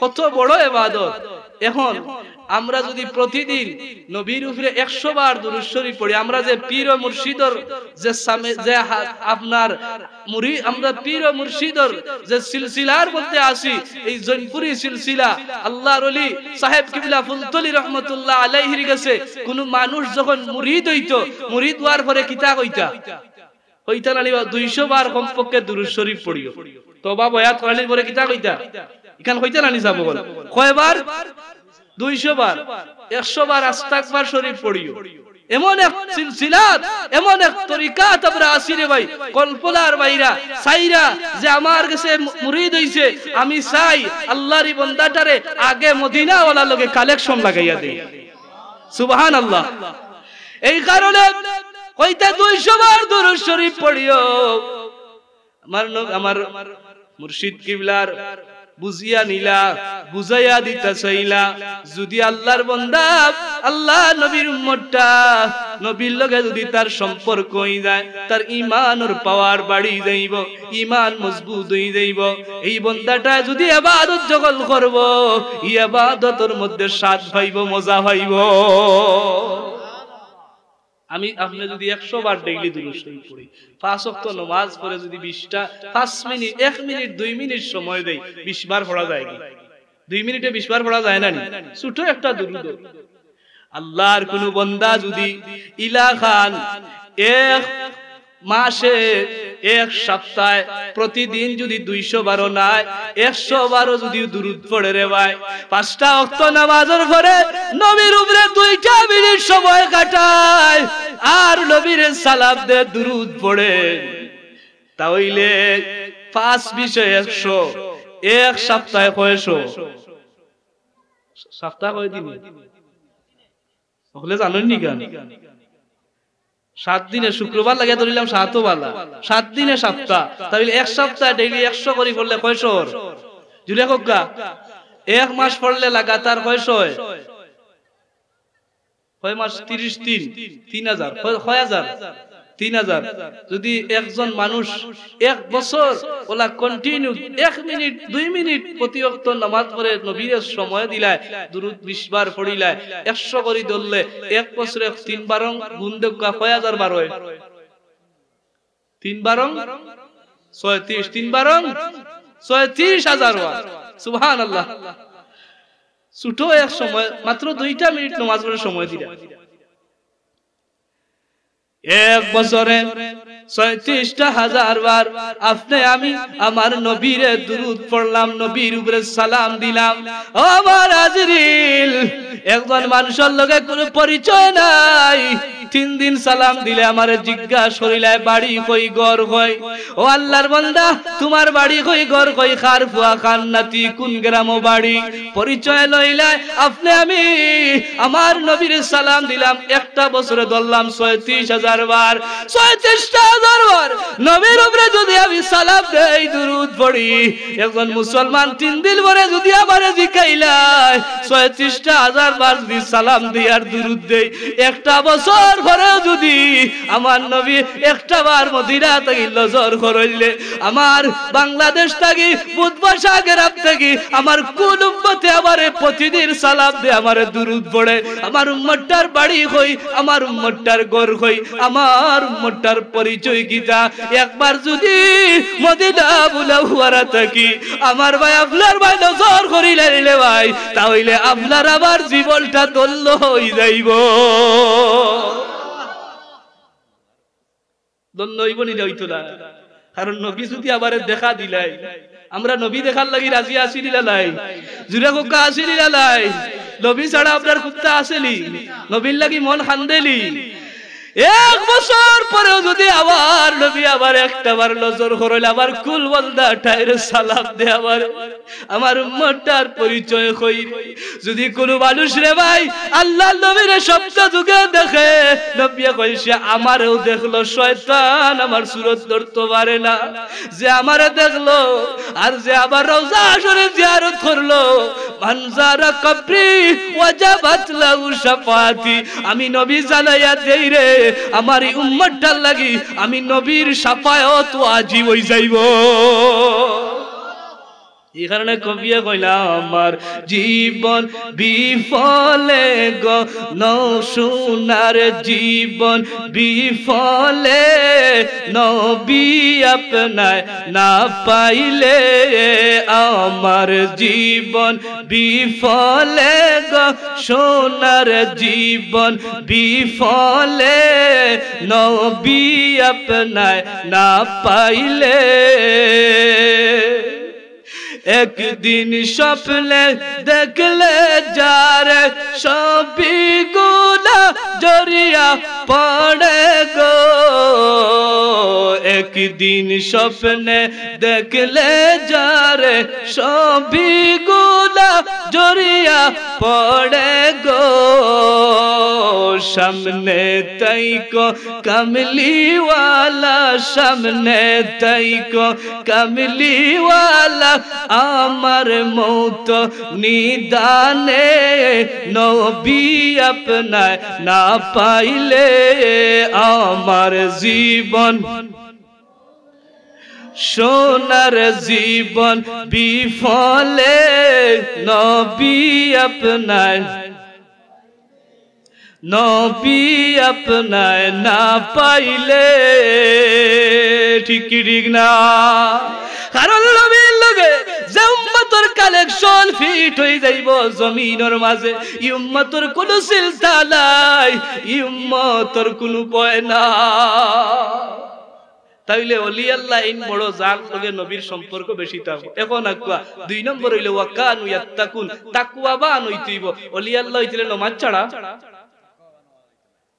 কত বড় ইবাদত। এখন আমরা যদি প্রতিদিন নবীর উপরে একশো বার দুরূদ শরীফ পড়ি, আমরা যে পীর ও মুর্শিদর যে সামে-, যে হা-, আপনার মুরি-, আমরা পীর ও মুর্শিদর যে সিলসিলার মধ্যে আছি, এই জৈনপুরি সিলসিলা, আল্লাহর ওলি সাহেব কিবলা ফুলতলি রহমতুল্লাহ আলাইহির গেছে কোনো মানুষ যখন মুরিদ অইতো, মুরিদ অওয়ার পরে কিতা কইতা? কইতা নানি বা দুইশো বার কমপক্ষে দুরূদ শরীফ পড়িও। তওবা বয়াত করানির পরে কিতা কইতা? ইখান কইতা নানি সাব অকল? কয়বার? দুইশো বার। একশো বার আস্তাগফার শরীফ পড়িও। এমন এক সিলসিলাত, এমন এক তরিকাত আমরা আছি রে ভাই, কল্পনার বাইরা, চাইরা যে আমার গেছে মু-, মুরিদ অইছে, আমি চাই আল্লাহর ই বন্দাটারে আগে মদিনাওয়ালার লগে connection লাগাইয়া দেই। সুবহানাল্লাহ। এই কারণে কইতা দুইশো বার দুরূদ শরীফ পড়িও। আমার ন-, আমার মুর্শিদ কিবলার বুঝিয়া নিলা, বুঝাইয়া দিতা চাইলা। যদি আল্লাহর বন্দা, আল্লাহর নবীর উম্মতটা, নবীর লগে যদি তার সম্পর্ক অই যায়, তার ইমানর power বাড়ি যাইবো, ইমান মজবুত অই যাইবো। এই বন্দাটা যদি ইবাদত যখন করবো, ই ইবাদতর মধ্যে স্বাদ পাইবো, মজা পাইবো। আমি আপনে যুদি একশো বার ডেইলি দুরুদ শরিফ পড়ি, পাঁচ ওয়াক্ত নমাজ পড়ে যুদি বিশটা, পাঁচ মিনিট, এক মিনিট, দুই মিনিট সময় দেই, বিশ বার পড়া যায়নি? দুই মিনিটে বিশ বার পড়া যায় না নি? ছোট একটা দুরুদ। আল্লার কুনু বন্দা যুদি ইলাখান এক মাসে, এক সপ্তাহে প্রতিদিন যুদি দুইশো বারো নায়, একশো বারো যুদি দুরুদ পড়ে রে ভাই, পাঁচটা ওয়াক্ত নমাজর পরে নবীর উপরে দুইটা মিনিট সময় কাটায়, আর নবীরে সালাম দে, দুরুদ পড়ে, তা অইলে পাঁচ বিশে একশো, এক সপ্তাহে কয়শো? সপ্তাহ কয় দিনে? হকলে জানইন নি কেন? সাত দিনে, শুক্রবার লাগিয়া ধরিলাম সাতও বালা, সাত দিনে সপ্তাহ, তা অইলে এক সপ্তাহে ডেইলি একশো করি পড়লে কয়শো অর? জুরে কউক্কা, এক মাস পড়লে লাগাতার কয়শো অয়? কয় মাস? তিরিশ দিন, তিন হাজার। কয়, কয় হাজার? তিন হাজার। যুদি একজন মানুষ এক বছর অলা continue এক মিনিট, দুই মিনিট প্রতি ওয়াক্ত নামাজ পড়ে নবীরে সময় দিলায়, দুরুদ বিশ বার পড়িলায়, একশো করি ধরলে এক বছরে তিন বারং গুণ দেউক্কা, কয় হাজার বার অয়? তিন বারং ছয়ত্রিশ, তিন বারং ছয়ত্রিশ হাজার বার। সুবহানাল্লাহ। ছোট এক সময়, মাত্র দুইটা মিনিট নমাজ পড়ে সময় দিলা। এক বছরে ছয়ত্রিশটা হাজার বার আপনে আমি আমার নবীরে দুরুদ পড়লাম, নবীর উপরে সালাম দিলাম। ও আমার হাজিরিন, একজন মানুষর লগে কুনু পরিচয় নাই, তিন দিন সালাম দিলে আমারে জিজ্ঞাস করিলায়, "বাড়ি কই, ঘর কই?" ও আল্লার বান্দা, তুমার বাড়ি কই, ঘর কই, কার ফুয়া, কার নাতি, কুন গ্রামো বাড়ি, পরিচয় লইলায়। আপনে আমি আমার নবীরে সালাম দিলাম, একটা বছরে ধরলাম ছয়ত্রিশ হাজার বার, ছয়ত্রিশটা হাজার বার নবীর উপরে যুদি আমি সালাম দেই, দুরুদ পড়ি, একজন মুসলমান তিন দিন পরে যুদি আমারে জিকাইলায়, ছয়ত্রিশটা হাজার বার যুদি সালাম দেই আর দুরুদ দেই, একটা বছর পরেও যুদি আমার নবী একটা বার মদিনা থাকি লজর করইলে, আমার বাংলাদেশ থাকি, বুধবাসা গ্রাম থাকি, আমার কুন উম্মতে আমারে প্রতিদিন সালাম দে, আমারে দুরুদ পড়ে, আমার উম্মতটার বাড়ি কই, আমার উম্মতটার ঘর কই, আমার উম্মতটার পরিচয় কিতা? একবার যুদি মদিনা মুনাওয়ারা থাকি আমার ভাই, আপনার ভাই লজর করিলাইলে ভাই, তা অইলে আপনার আমার জীবনটা ধন্য অই যাইবো। ধন্য অইবো নি? অইতো না। কারণ নবী যুদি আমারে দেখা দিলায়, আমরা নবী দেখার লাগি রাজি আছি নি না নাই? জুরে কউক্কা, আছি নি না নাই? নবী ছাড়া আপনার কুন্তা আছে নি? নবীর লাগি মন কান্দেনি? এক বছর পরেও যুদি আমার নবী আমারে একটা বার লজর করইলে, আমার কুল বন্দা ঠাইরে সালাম দে, আমার, আমার উম্মতটার পরিচয় কই। যুদি কুনু মানুষ রে ভাই আল্লার নবীরে স্বপ্ন যুগে দেখে, নবীয়ে কইন, "সে আমারেও দেখলো, শয়তান আমার সুরত ধরতো পারে না।" যে আমারে দেখলো আর যে আমার রওজা শরীফ জিয়ারত করলো, "মান যারা কবরি ওয়াজাবাত লাহু শাফাআতি।" আমি নবী জানাইয়া দেই রে, আমার এই উম্মতটার লাগি আমি নবীর শাফায়াত ওয়াজিব অই যাইবো। এই কারণে কবিয়ে কইলা, "আমার জীবন বিফলে গো, নও সোনার জীবন বিফলে, নবী আপনায় না পাইলে।" আমার জীবন বিফলে গো, সোনার জীবন বিফলে, নবী আপনায় না পাইলে। একদিন স্বপ্নে দেখলে যারে, সবই গুনা ঝরিয়া পড়ে গো। একদিন স্বপ্নে দেখলে যারে, সবই গুনা ঝরিয়া পড়ে গো। সামনে তাইকো কামলিওয়ালা, সামনে তাইকো কামলিওয়ালা, আমার মউত নিদানে, নবী আপনায় না পাইলে আমার জীবন, সোনার জীবন বিফলে, নবী আপনায় নবী আপনায় না পাইলে, ঠিক কি ঠিক না? কারণ নবীর লগে যে উম্মতর কালেকশন ফিট অই যাইবো জমিনর মাঝে, ই উম্মতর কুনু চিন্তা নাই, ই উম্মতর কুনু ভয় না। তাইলে অলি আল্লাহ ইন বড়, যার লগে নবীর সম্পর্ক বেশি থাকবো। এখন আকুয়া দুই নম্বর অইলো ওয়াকানু ইয়াত্তাকুন, তাকওয়াবান অইতে অইবো। অলি আল্লাহ অইতে অইলে নমাজ ছাড়া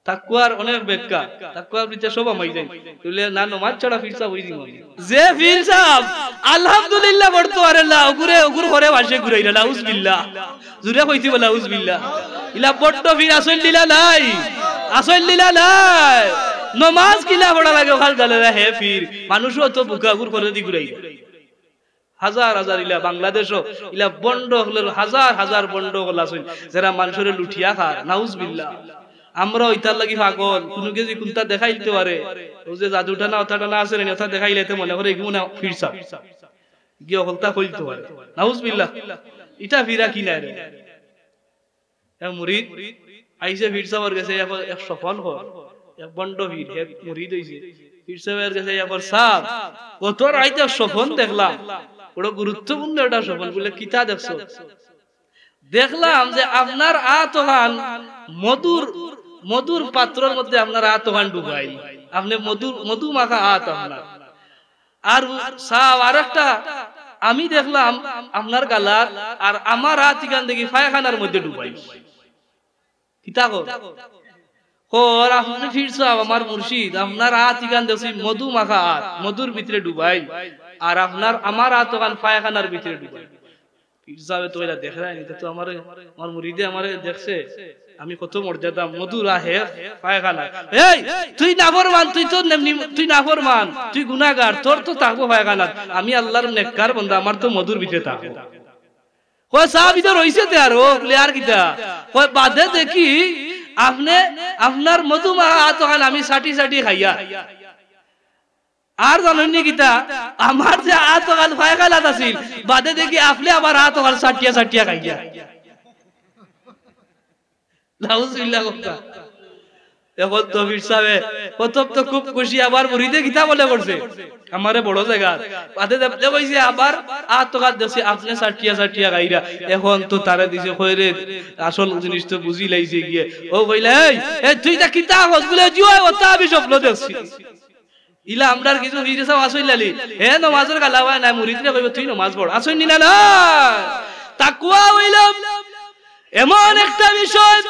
তাকওয়ার অনেক ব্যাখ্যা, তাকওয়ার ভিতরে সব হামাই যায়। তুইলে না নমাজ ছাড়া পীর সাব অই দিমু। যে পীর সাব আলহামদুলিল্লাহ পড়তো পারে না, অগুরে, অগুর ঘরে বাসে ঘুরাইরা, নাউজুবিল্লাহ। জুরে কইতে বলে, নাউজুবিল্লাহ। ইলা বড্ড পীর আছইন নি না নাই? আছইন নি না নাই? নমাজ কিলা পড়া লাগে, অখান জানে না হে পীর। মানুষও তো বুকা, অগুর ঘরেদি ঘুরাইরা। হাজার হাজার ইলা বাংলাদেশও ইলা ভন্ড অকলর হাজার হাজার ভন্ড অকল আছইন, যেরা মানষরে লুটিয়া খার, নাউজুবিল্লাহ। আমরা ইতার লাগি পাগল, কুনু গেছি কুনতা দেখাইলতে পারে, অউ যে জাদু টানা, অতা টানা আছে না, অতা দেখাইলে তে মনে করে এগু না পীর সাব, গিয়া অকলতা কইলতে পারে, নাউজুবিল্লাহ। ইটা পীরা কি নায় রে? এক মুরিদ আইছে পীর সাবর গেছে, এক, এক স্বপন কর, এক ভন্ড পীর, এক মুরিদ অইছে। পীর সাবর গেছে, এক কর, "সাব, গত রাইত এক স্বপন দেখলাম, বড় গুরুত্বপূর্ণ একটা স্বপন।" বুলে, "কিতা দেখছো?" "দেখলাম যে আপনার আত অখান মধুর, মধুর পাত্রর মধ্যে আপনার আত অখান ডুবাই, আপনে মধুর, মধু মাখা আত আপনার।" আর সাব, আর একটা আমি দেখলাম আপনার গালাত, আর আমার আত ইখান দেখি পায়খানার মধ্যে ডুবাই। কিতা কর? কর, "আপনে পীর সাব, আমার মুর্শিদ, আপনার আত ইখান দেখছি মধু মাখা আত, মধুর ভিতরে ডুবাই, আর আপনার, আমার আত অখান পায়খানার ভিতরে ডুবাই।" পীর সাবে তো ইলা দেখরায় নি, ইতা তো আমারে, আমার মুরিদে আমারে দেখছে, আমি কত মর্যাদা, মধুর আহে পায়খানা। "এই, তুই নাফরমান, তুই তো নেমনি, তুই নাফরমান, তুই গুনাগার, তোর তো থাকবো পায়খানাত। আমি আল্লাহর নেককার বান্দা, আমার তো মধুর ভিতরে থাকবো।" কয়, "সাব, ইতা রইছে তে আরো, বুলে, আর কিতা?" কয়, "বাদে দেখি আপনে, আপনার মধু মাখা আত অখান আমি চাটি চাটি খাইয়ার।" আর জানইন নি কিতা? আমার যে আত অখান পায়খানাত আছিল, বাদে দেখি আপনে আমার আত অখান চাটিয়া চাটিয়া খাইয়া। নাউজুবিল্লাহ কথা। এখন তো পীর সাবে প্রথম তো খুব খুশি, আবার মুরিদে কিতা মনে করছে, আমারে বড় জাগা। বাদে দেখতে কইছে, আবার আত অখান দেখছি আপনে চাটিয়া চাটিয়া খাইরা। এখন তো তারে দিছে, কয় রে, আসল জিনিস তো বুঝি লাইছে গিয়া। অউ কইলা, "এই, এই, তুই ইতা কিতা কস?" বুলে, "জি অয়, অতা আমি স্বপ্ন দেখছি।" ইলা আমরার কিছু পীর সাব আছইন নানি, হে নমাজর গালাবায় নায়, মুরিদরে কইবো, "তুই নমাজ পড়।" আছইন নি না নাই? তাকওয়া অইলো এমন একটা বিষয়,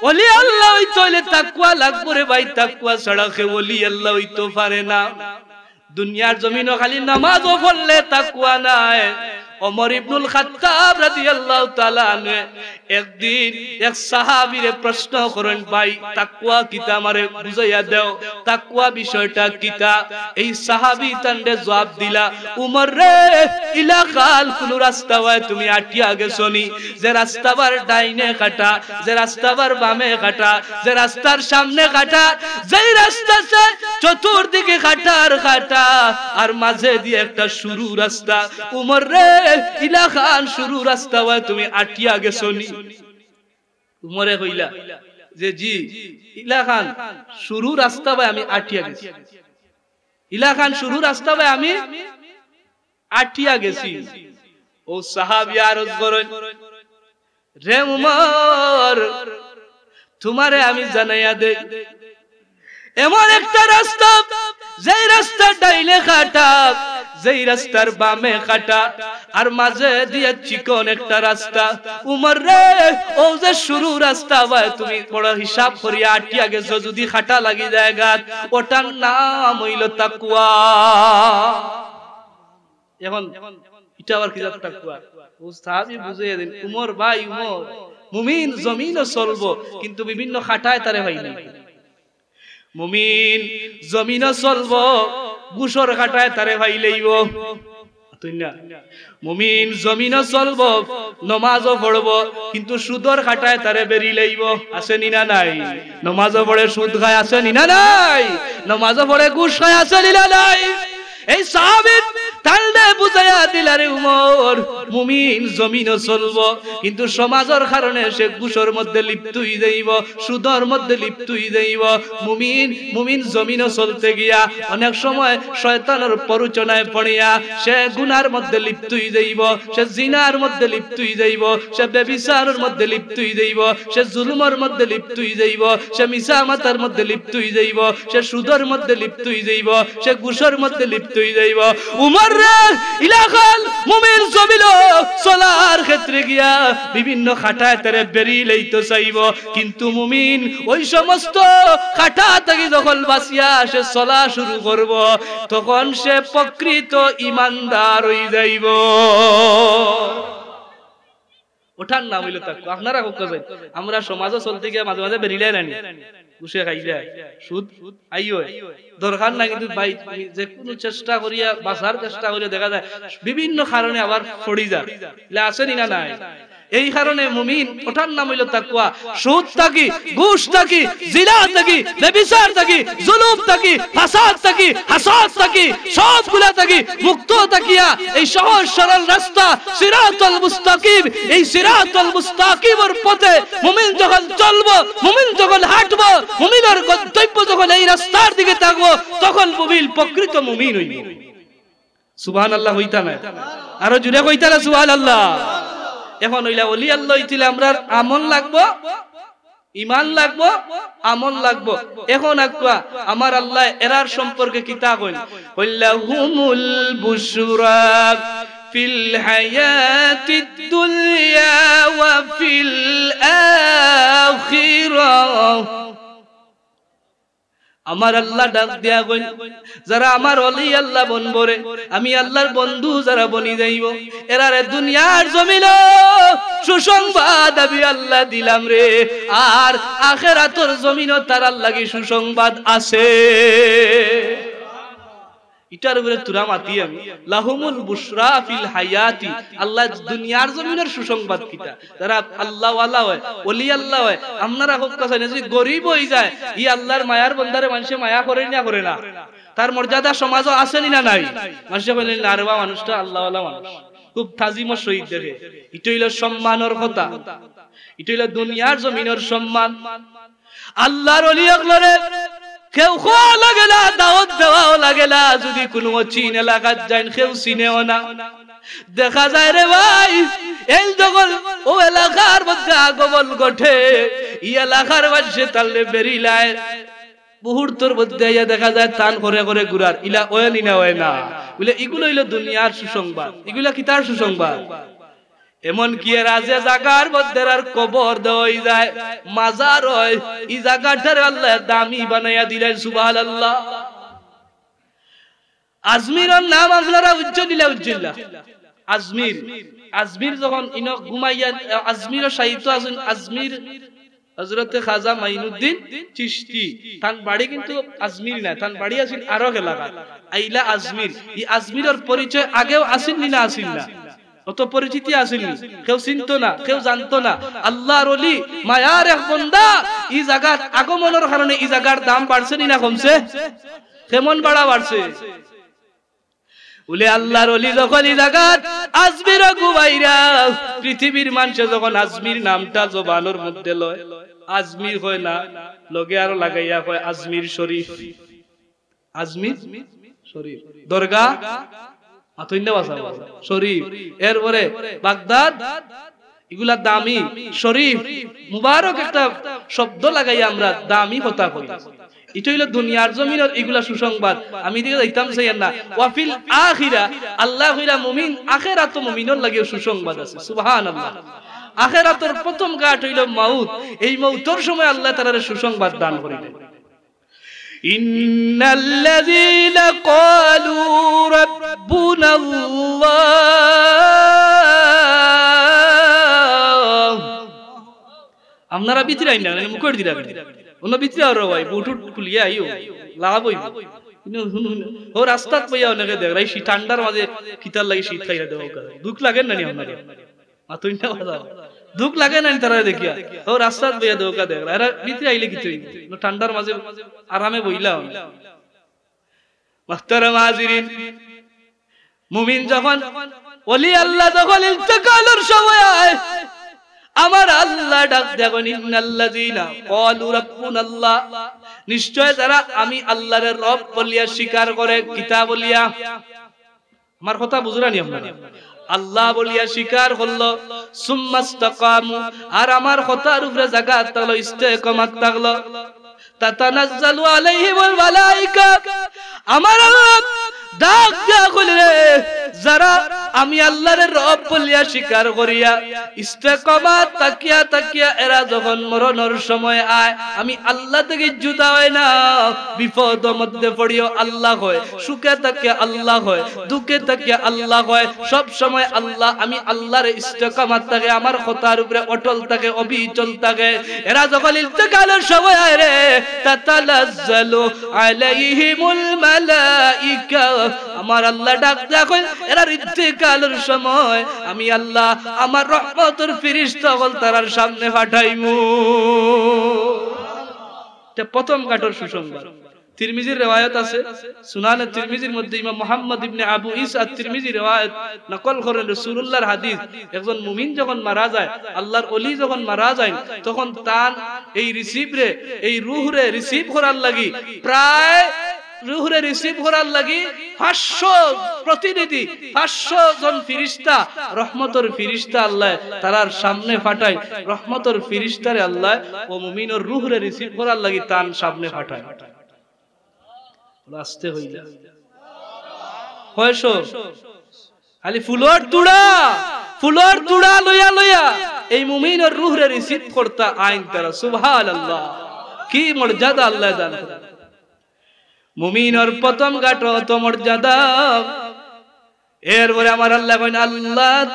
অলি আল্লাহ অইতে অইলে তাকওয়া লাগবো রে ভাই, তাকওয়া ছাড়া কেউ অলি আল্লাহ অইতো পারে না। দুনিয়ার জমিনো খালি নমাজও পড়লে তাকওয়া নায়। ওমর ইবনুল খাত্তাব রাদিয়াল্লাহু তাআলা আনহু একদিন এক সাহাবীরে প্রশ্ন করইন, "ভাই, তাকওয়া কিতা, আমারে বুঝাইয়া দেও, তাকওয়া বিষয়টা কিতা?" এই সাহাবী তানরে জবাব দিলা, "উমর রে, ইলাখান কুনু রাস্তাবায় তুমি আটিয়া গেছো নি, যে রাস্তাবার ডাইনে কাটা, যে রাস্তাবার বামে কাটা, যে রাস্তার সামনে কাটা, যেই রাস্তা চায় চতুর্দিকে কাটা আর কাটা, আর মাঝে দিয়া একটা সরু রাস্তা। উমর রে, ইলাখান সরু রাস্তাবায় তুমি আটিয়া গেছো নি?" উমরে কইলা যে, "জি, ইলাখান সরু রাস্তাবায় আমি আটিয়া গেছি, ইলাখান সরু রাস্তাবায় আমি আটিয়া গেছি।" অউ সাহাবী আরজ করইন, "রে উমর, তুমারে আমি জানাইয়া দেই, এমন একটা রাস্তা, যেই রাস্তার ডাইনে কাটা, যেই রাস্তার বামে কাটা, আর মাঝে দিয়া চিকন একটা রাস্তা। উমর রে, অউ যে সরু রাস্তাবায় তুমি বড় হিসাব করিয়া আটিয়া গেছো, যুদি কাটা লাগি যায় গাত, অটার নাম অইলো তাকওয়া।" এখন ইটা আবার কি জাত তাকওয়া? অউ সাহাবী বুঝাইয়া দেইন, "উমর ভাই, উমর, মুমিন জমিনো চলবো, কিন্তু বিভিন্ন কাটায় তারে পাইলাইবো। মুমিন জমিনো চলবো, ঘুষর কাটায় তারে পাইলাইবো।" তুই না? মুমিন জমিনো চলবো, নমাজও পড়বো, কিন্তু সুদর কাটায় তারে বেরিলাইবো। আছে নি না নাই? নমাজও পড়ে সুদ খায়, আছে নি না নাই? নমাজও পড়ে ঘুষ খায়, আছে নি না নাই? এই সাহাবীর তাইলে বুঝাইয়া দিলা রে উমর, মুমিন জমিনও চলবো, কিন্তু সমাজর কারণে সে ঘুষর মধ্যে লিপ্ত অই যাইবো, সুদর মধ্যে লিপ্ত অই যাইবো। মুমিন, মুমিন জমিনও চলতে গিয়া অনেক সময় শয়তানর প্ররোচনায় পড়িয়া সে গুনার মধ্যে লিপ্ত অই যাইবো, সে জিনার মধ্যে লিপ্ত অই যাইবো, সে ব্যভিচারর মধ্যে লিপ্ত অই যাইবো, সে জুলুমর মধ্যে লিপ্ত অই যাইবো, সে মিছা মাতার মধ্যে লিপ্ত অই যাইবো, সে সুদর মধ্যে লিপ্ত অই যাইবো, সে ঘুষর মধ্যে লিপ্ত অই যাইবো। উমরর ইলাখান মুমিন জমিনও চলার ক্ষেত্রে গিয়া বিভিন্ন খাটায় তারে বেড়ি লইতো চাইবো, কিন্তু মুমিন ওই সমস্ত খাটা থাকি যখন বাঁচিয়া সে চলা শুরু করবো, তখন সে প্রকৃত ইমানদার অই যাইবো। ওটার নাম অইলো তাকওয়া। আপনারা কউক্কা চাইন, আমরা সমাজও চলতে গিয়া মাঝে মাঝে বেড়িলাই নানি, ঘুষে খাইলাই, সুদ আইও, দরকার না, কিন্তু ভাই, তুমি যে কোনো চেষ্টা করিয়া বাঁচার চেষ্টা করিয়া দেখা যায় বিভিন্ন কারণে আবার পড়ি যায়। ইলা আছে নি না নাই? এই কারণে মুমিন, ওটার নাম অইলো তাকওয়া। সুদ থাকি, ঘুষ থাকি, জিনা থাকি, ব্যভিচার থাকি, জুলুম থাকি, ফাসাদ থাকি, হাসাদ থাকি, সবগুলা থাকি মুক্ত থাকিয়া এই সহজ সরল রাস্তা সিরাতুল মুস্তাকিম, এই সিরাতুল মুস্তাকিমর পথে মুমিন যখন চলবো, মুমিন যখন হাঁটবো, মুমিনর গন্তব্য যখন এই রাস্তার দিকে থাকবো, তখন মুমিন প্রকৃত মুমিন অইবো। সুবহানাল্লাহ কইতা নায়? আরো জুরে কইতা না সুবহানাল্লাহ? এখন অইলা অলি আল্লাহ অইতে আমরার আমল লাগবো, ইমান লাগবো, আমল লাগবো। এখন আকুয়া আমার আল্লায় এরার সম্পর্কে কিতা কইন? কইলা, "লাহুমুল বুশরা ফিল হায়াতিদ দুনিয়া ওয়া ফিল আখিরাহ।" আমার আল্লাহ ডাক দিয়া কইন, যারা আমার অলি আল্লাহ বনবো রে, আমি আল্লাহর বন্ধু যারা বনি যাইবো, এরারে দুনিয়ার জমিনও সুসংবাদ আমি আল্লাহ দিলাম রে, আর আখেরাতর জমিনও তারার লাগি সুসংবাদ আছে। ইটার উপরে থুড়া মাতি আমি, লাহুমুল বুশরা ফিল হায়াতি, আল্লাহ দুনিয়ার জমিনর সুসংবাদ কিতা? যারা আল্লাহওয়ালা অয়, অলি আল্লাহ অয়, আপনারা কউক্কা চাইন, যদি গরিব অই যায়, ই আল্লাহর মায়ার বন্দারে মানষে মায়া করে না, করে না? তার মর্যাদা সমাজও আছে নি না নাই? মানষে কইলে, "না রে বা, মানুষটা আল্লাহওয়ালা মানুষ, খুব তাজিমর সহিত দেখে।" ইটা অইলো সম্মানর কথা, ইটা অইলো দুনিয়ার জমিনর সম্মান। আল্লাহর অলি অকলরে কেউ কওয়া লাগে না, দাওয়াত দেওয়াও লাগে না। যদি কুনু অচিন এলাকাত যাইন, কেউ চিনেও না। দেখা যায় রে ভাই, এই যখন অউ এলাকার মধ্যে আগমন ঘটে, ই এলাকার মানষে তানরে বেড়িলায়, মুহূর্তর মধ্যে আইয়া দেখা যায় তান করে করে ঘুরার, ইলা অয় নি না অয় না? বুলে, ইগুলা অইলো দুনিয়ার সুসংবাদ। ইগুলা কিতার সুসংবাদ? এমনকি এরা যে জাগার মধ্যে এরার কবর দেওয়া অই যায়, মাজার অয়, ই জাগাটারে আল্লায় দামি বানাইয়া দিলাইন, সুবহানাল্লাহ। আজমিরর নাম আপনারা উজ্জ্বল দিলা, উজ্জ্বল দিলা। আজমির, আজমির যখন ইনো ঘুমাইয়া, আজমিরর সাহিত্য আছইন, আজমির হযরতে খাজা মাইনুদ্দিন চিশতি, তান বাড়ি কিন্তু আজমির নায়, তান বাড়ি আছিল আরক এলাকাত। আইলা আজমির, ই আজমিরর পরিচয় আগেও আছিল নি না আছিল না? অত পরিচিতি আছিল নি? কেউ চিনতো না, কেউ জানতো না। আল্লাহর অলি, মায়ার এক বন্দা, ই জাগাত আগমনর কারণে ই জাগার দাম বাড়ছে নি না কমছে? কেমন বাড়া বাড়ছে? বুলে আল্লাহর অলি যখন ই জাগাত আজমিরও ঘুমাইরা, পৃথিবীর মানষে যখন আজমির নামটা জবানর মধ্যে লয়, আজমির কয় না, লগে আরো লাগাইয়া কয় আজমির শরীফ। আজমির শরীফ। দরগা, আতইন্না বাসা, শরীফ। এরপরে বাগদাদ, ইগুলা দামি, শরীফ, মুবারক একটা শব্দ লাগাইয়া আমরা দামি কথা কই। ইটা অইলো দুনিয়ার জমিনর ইগুলা সুসংবাদ। আমি ইদিকে যাইতাম চাইয়ার না। ওয়াফিল আখিরা, আল্লায় কইরা মুমিন, আখেরাতো মুমিনর লাগিও সুসংবাদ আছে। সুবহানাল্লাহ। আখেরাতর প্রথম ঘাট অইলো মউত। এই মউতর সময় আল্লায় তারারে সুসংবাদ দান করিলেন। إن الذين قالوا ربنا الله। আপনারা ভিতরে আইন না, মুখর দিরা। অন্য ভিতরে আরো ভাই, বুট উট খুলিয়া আইও, লাভ অইবো। কিন্তু হুন, হুন, ও রাস্তাত বইয়া অনেকে দেখরায়, শীত ঠান্ডার মাঝে কিতার লাগি শীত খাইয়া দেওয়া। দুখ লাগের না নি আপনারা? মাতইন না বাবা। দুখ লাগে না নি তারারে দেখিয়া? ও রাস্তাত বইয়া দেওকা দেখ। এরা ভিতরে আইলে কিতা অইবো? না ঠান্ডার মাঝে আরামে বইলা অনে। মুহতারাম হাজিরিন, মুমিন যখন, ওলি আল্লাহ যখন ইন্তেকালর সময় আয়, আমার আল্লাহ ডাক দিয়া কইন, "ইন্নাল্লাযীনা ক্বালু রাব্বুনাল্লাহ।" নিশ্চয় যারা আমি আল্লাহরে রব বলিয়া স্বীকার করে, কিতা বলিয়া? আমার কথা বুঝরা নি আপনারা? আল্লাহ বলিয়া স্বীকার করলো, সুম্মাস্তাকামু, আর আমার কথার উপরে জাগাত থাকলো, ইস্তেকামাত থাকলো, তাতানাজ্জালু আলাইহিমুল মালাইকা, আমার আল্লাহ ডাক দিয়া কইলে, রে, যারা আমি আল্লাহরে রব বলিয়া স্বীকার করিয়া ইস্তেকামাত থাকিয়া থাকিয়া এরা যখন মরণর সময় আয়, আমি আল্লাহ থাকি জুদা অয় না, বিপদর মধ্যে পড়িও আল্লাহ কয়, সুখে থাকিয়া আল্লাহ কয়, দুঃখে থাকিয়া আল্লাহ কয়, সব সময় আল্লাহ, আমি আল্লাহরে ইস্তেকামাত থাকে আমার কথার উপরে অটল থাকে, অবিচল থাকে। এরা যখন ইন্তেকালর সময় আয় রে, তাতানাজ্জালু আলাইহিমুল মালাইকা, আমার আল্লাহ ডাক দিয়া কইন, এরার ইন্তেকালর সময় আমি আল্লাহ আমার রহমতর ফিরিস্তা অকল তারার সামনে পাঠাইমু। তে প্রথম গাটর সুসংবাদ। তিরমিজির রেওয়ায়ত আছে, সুনানে তিরমিজির মধ্যে ইমাম মুহাম্মদ ইবনে আবু ইসা তিরমিজি রেওয়ায়ত নকল করেন, রাসূলুল্লাহর হাদিস, একজন মুমিন যখন মারা যায়, আল্লাহর ওলি যখন মারা যায়, তখন তান এই রিসিভরে, এই রুহরে রিসিভ করার লাগি প্রায় রুহরে রিসিভ করার লাগি পাঁচশো প্রতিনিধি, পাঁচশো জন ফিরিস্তা, রহমতর ফিরিস্তা আল্লাহ তারার সামনে পাঠায়। রহমতর ফিরিস্তারে আল্লাহ ও মুমিনর রুহরে রিসিভ করার লাগি তান সামনে পাঠায়। বলো, আস্তে হইলা। কয়শো? খালি ফুলর তুড়া, ফুলর তুড়া লইয়া লইয়া এই মুমিনর রুহরে রিসিভ করতা আইন তারা। সুবহানাল্লাহ, কি মর্যাদা আল্লাহ দান করে। মুমিনর প্রথম গাটো অত মর্যাদা। এরপরে আমার আল্লাহ কইন, আল্লাহ,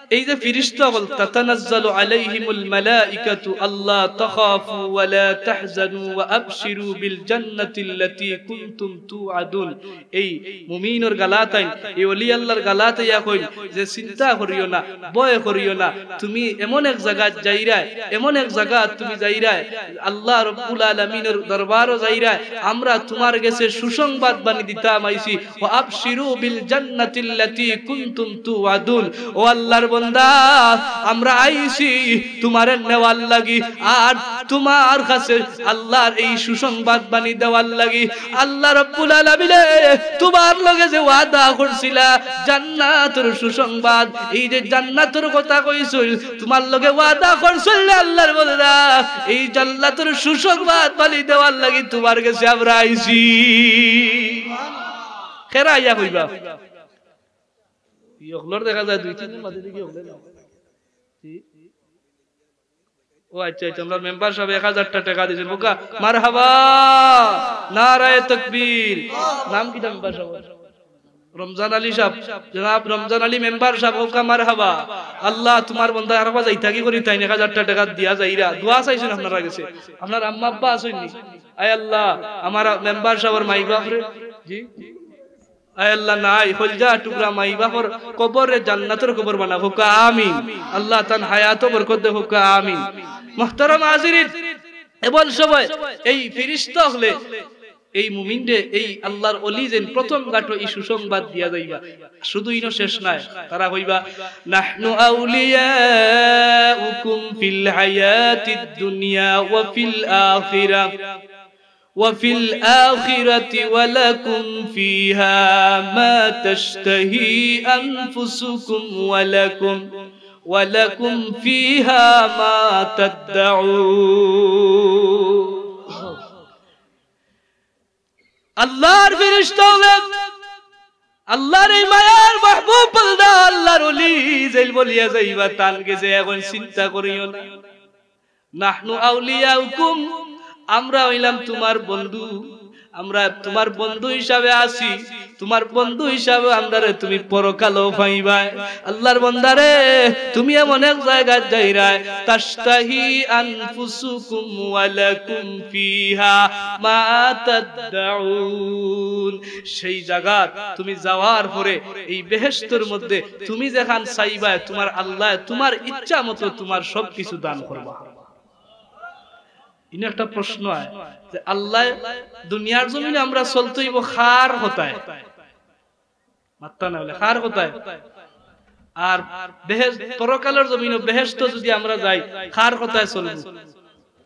এই যে ফিরিস্তা অকল, তাতানাজ্জালু আলাইহিমুল মালাইকাতু আল্লা তাখাফু ওয়া লা তাহজানু ওয়া আবশিরু বিল জান্নাতিল্লাতী কুনতুম তুআদুন। এই মুমিনর গালাত আইন, এই ওলি আল্লাহর গালাত আইয়া কইন যে, চিন্তা করিও না, ভয় করিও না, তুমি এমন এক জাগাত যাইরায়, এমন এক জাগাত তুমি যাইরায়, আল্লাহ রব্বুল আলামিনর দরবারো যাইরায়, আমরা তুমার গেছে সুসংবাদ বাণী দিতাম আইছি। ওয়া আবশিরু বিল জান্নাতিল্লাতী কুনতুম তুআদুন। ও আল্লাহর বান্দা, আমরা আইছি তুমারে নেওয়ার লাগি, আর তুমার কাছে আল্লাহর এই সুসংবাদ বাণী দেওয়ার লাগি। আল্লাহ রব্বুল আলামিনে তুমার লগে যে ওয়াদা করছিলা, জান্নাতর সুসংবাদ, এই যে জান্নাতর কথা কইছইন, তুমার লগে ওয়াদা করছইন রে আল্লাহর বান্দা, এই জান্নাতর সুসংবাদ বাণী দেওয়ার লাগি তুমার গেছে আমরা আইছি। কেরা আইয়া কইবা? ই অকলর দেখা যায় দুই তিন দিন বাদে দেখি অকলে না। জি? ও আচ্ছা, আচ্ছা, আমরার মেম্বার সাবে এক হাজারটা টেকা দিছইন। কউক্কা মারহাবা, নারায়ে তাকবীর। নাম কিতা মেম্বার সাব? রমজান আলী সাব, জনাব রমজান আলী মেম্বার সাব, কউক্কা মারহাবা। আল্লাহ, তুমার বন্দা আরবা যাইতা কি করি তাইন এক হাজারটা টেকা দিয়া যাইরা। দোয়া চাইছইন আপনারার গেছে। আপনার আম্মা আব্বা আছইন নি? আয় আল্লাহ, আমার মেম্বার সাবর মাই বাফরে, জি? আয় আল্লাহ, নাই, কলজা টুকরা মাই বাফর কবররে জান্নাতর কবর বানা, কউক্কা আমিন। আল্লাহ তান হায়াতো বরকত দে, কউক্কা আমিন। মুহতারাম হাজিরিন, এমন সময় এই ফিরিস্তা অকলে এই মুমিনরে, এই আল্লাহর ওলি যেন প্রথম গাটো ই সুসংবাদ দিয়া যাইবা। শুধু ইনো শেষ নায়, তারা কইবা, "নাহনু আউলিয়াউকুম ফিল হায়াতিদ দুনিয়া ওয়া ফিল আখিরাহ।" وفي الآخرة ولكم فيها ما تشتهي أنفسكم ولكم، ولكم فيها ما تدعون। আল্লাহর ফিরিস্তা অকলে, আল্লাহর এই মায়ার মাহবুব বান্দা, আল্লাহর ওলি যেইন বলিয়া যাইবা, তান গেছে অখন চিন্তা করিও না। নাহনু আউলিয়াউকুম, আমরা অইলাম তুমার বন্ধু, আমরা তুমার বন্ধু হিসাবে আছি, তুমার বন্ধু হিসাবে আমরারে তুমি পরকালো পাইবায়। আল্লাহর বন্দারে, তুমি এমন এক জাগাত যাইরায়, তাশতাহি আনফুসুকুম ওয়া লাকুম ফিহা মা তাদদাউন। সেই জাগাত তুমি যাওয়ার পরে এই বেহেশতর মধ্যে তুমি যেখান চাইবায়, তুমার আল্লাহ তুমার ইচ্ছা মতো তুমার সব কিছু দান করবা। ইনো একটা প্রশ্ন আয় যে আল্লাহ দুনিয়ার জমিনে আমরা চলতে অইবো কার কথায়? মাত্তা না অইলে কার কথায়? আর বেহেশত, পরকালর জমিনো বেহেশতো যুদি আমরা যাই, কার কথায় চলমু?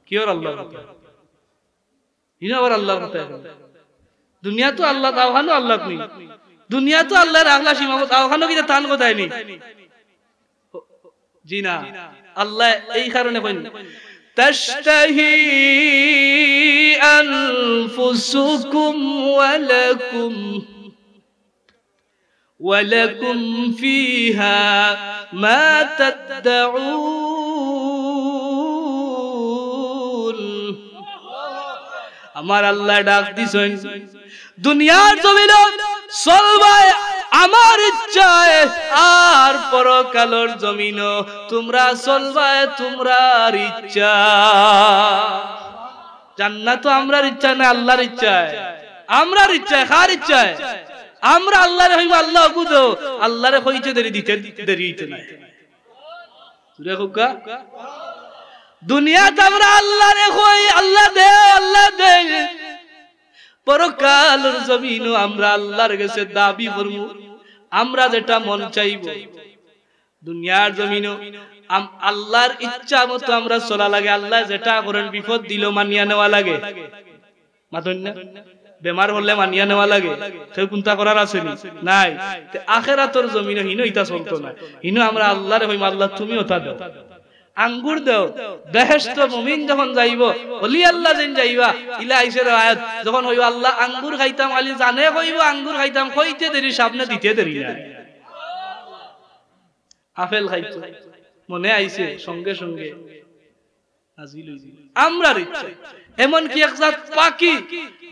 কিওর? আল্লার কথায়। হিনো আবার আল্লার কথায়। দুনিয়াত তো আল্লার, অউখানো আল্লার নি। দুনিয়াত তো আল্লার আগলা সীমাবদ্ধ, অউখানো কিতা তান কথায় নি? জি না, আল্লায় এই কারণে কইন, "তাশতাহি আনফুসুকুম ওয়া লাকুম, ওয়া লাকুম ফিহা মা তাদ্দাউন।" আমার আল্লায় ডাক দিছইন, দুনিয়ার জমিনো চলবায় আমার ইচ্ছায়, আর পরকালর জমিনো তুমরা চলবায় তুমরার ইচ্ছা। জান্নাত তো আমরার ইচ্ছায় না, আল্লার ইচ্ছায়। আমরার ইচ্ছায়, কার ইচ্ছায়? আমরা আল্লারে কইমু, "আল্লা, অগু দেও।" আল্লারে কইতে দেরি, দিতে দেরি অইতো নায়। জুরে কউক্কা। দুনিয়াত আমরা আল্লারে কই, "আল্লা দেও, আল্লা দেও।" পরকালর জমিনো আমরা আল্লার গেছে দাবি করমু, আমরা যেটা মন চাইবো। দুনিয়ার জমিনো আম-, আল্লার ইচ্ছা মতো আমরা চলা লাগে। আল্লায় যেটা করেন, বিপদ দিলেও মানিয়া নেওয়া লাগে। মাতইন না? বেমার অইলে মানিয়া নেওয়া লাগে। কেউ কুন্তা করার আছে নি? নাই। তে আখেরাতর জমিনো হিনো ইতা চলতো নায়। হিনো আমরা আল্লারে কইমু, "আল্লা, তুমি অতা দেও।" আঙ্গুর দেও। বেহেশতো মুমিন যখন যাইবো, অলি আল্লা যেইন যাইবা, ইলা আইছে রেওয়ায়াত, যখন কইবো, "আল্লা, আঙ্গুর খাইতাম," খালি জানে কইবো, "আঙ্গুর খাইতাম," কইতে দেরি, সামনে দিতে দেরি নায়। আপেল খাইতো, মনে আইছে, সঙ্গে সঙ্গে নাজিল অইযিবো। আমরার ইচ্ছা। এমনকি এক জাত পাখি,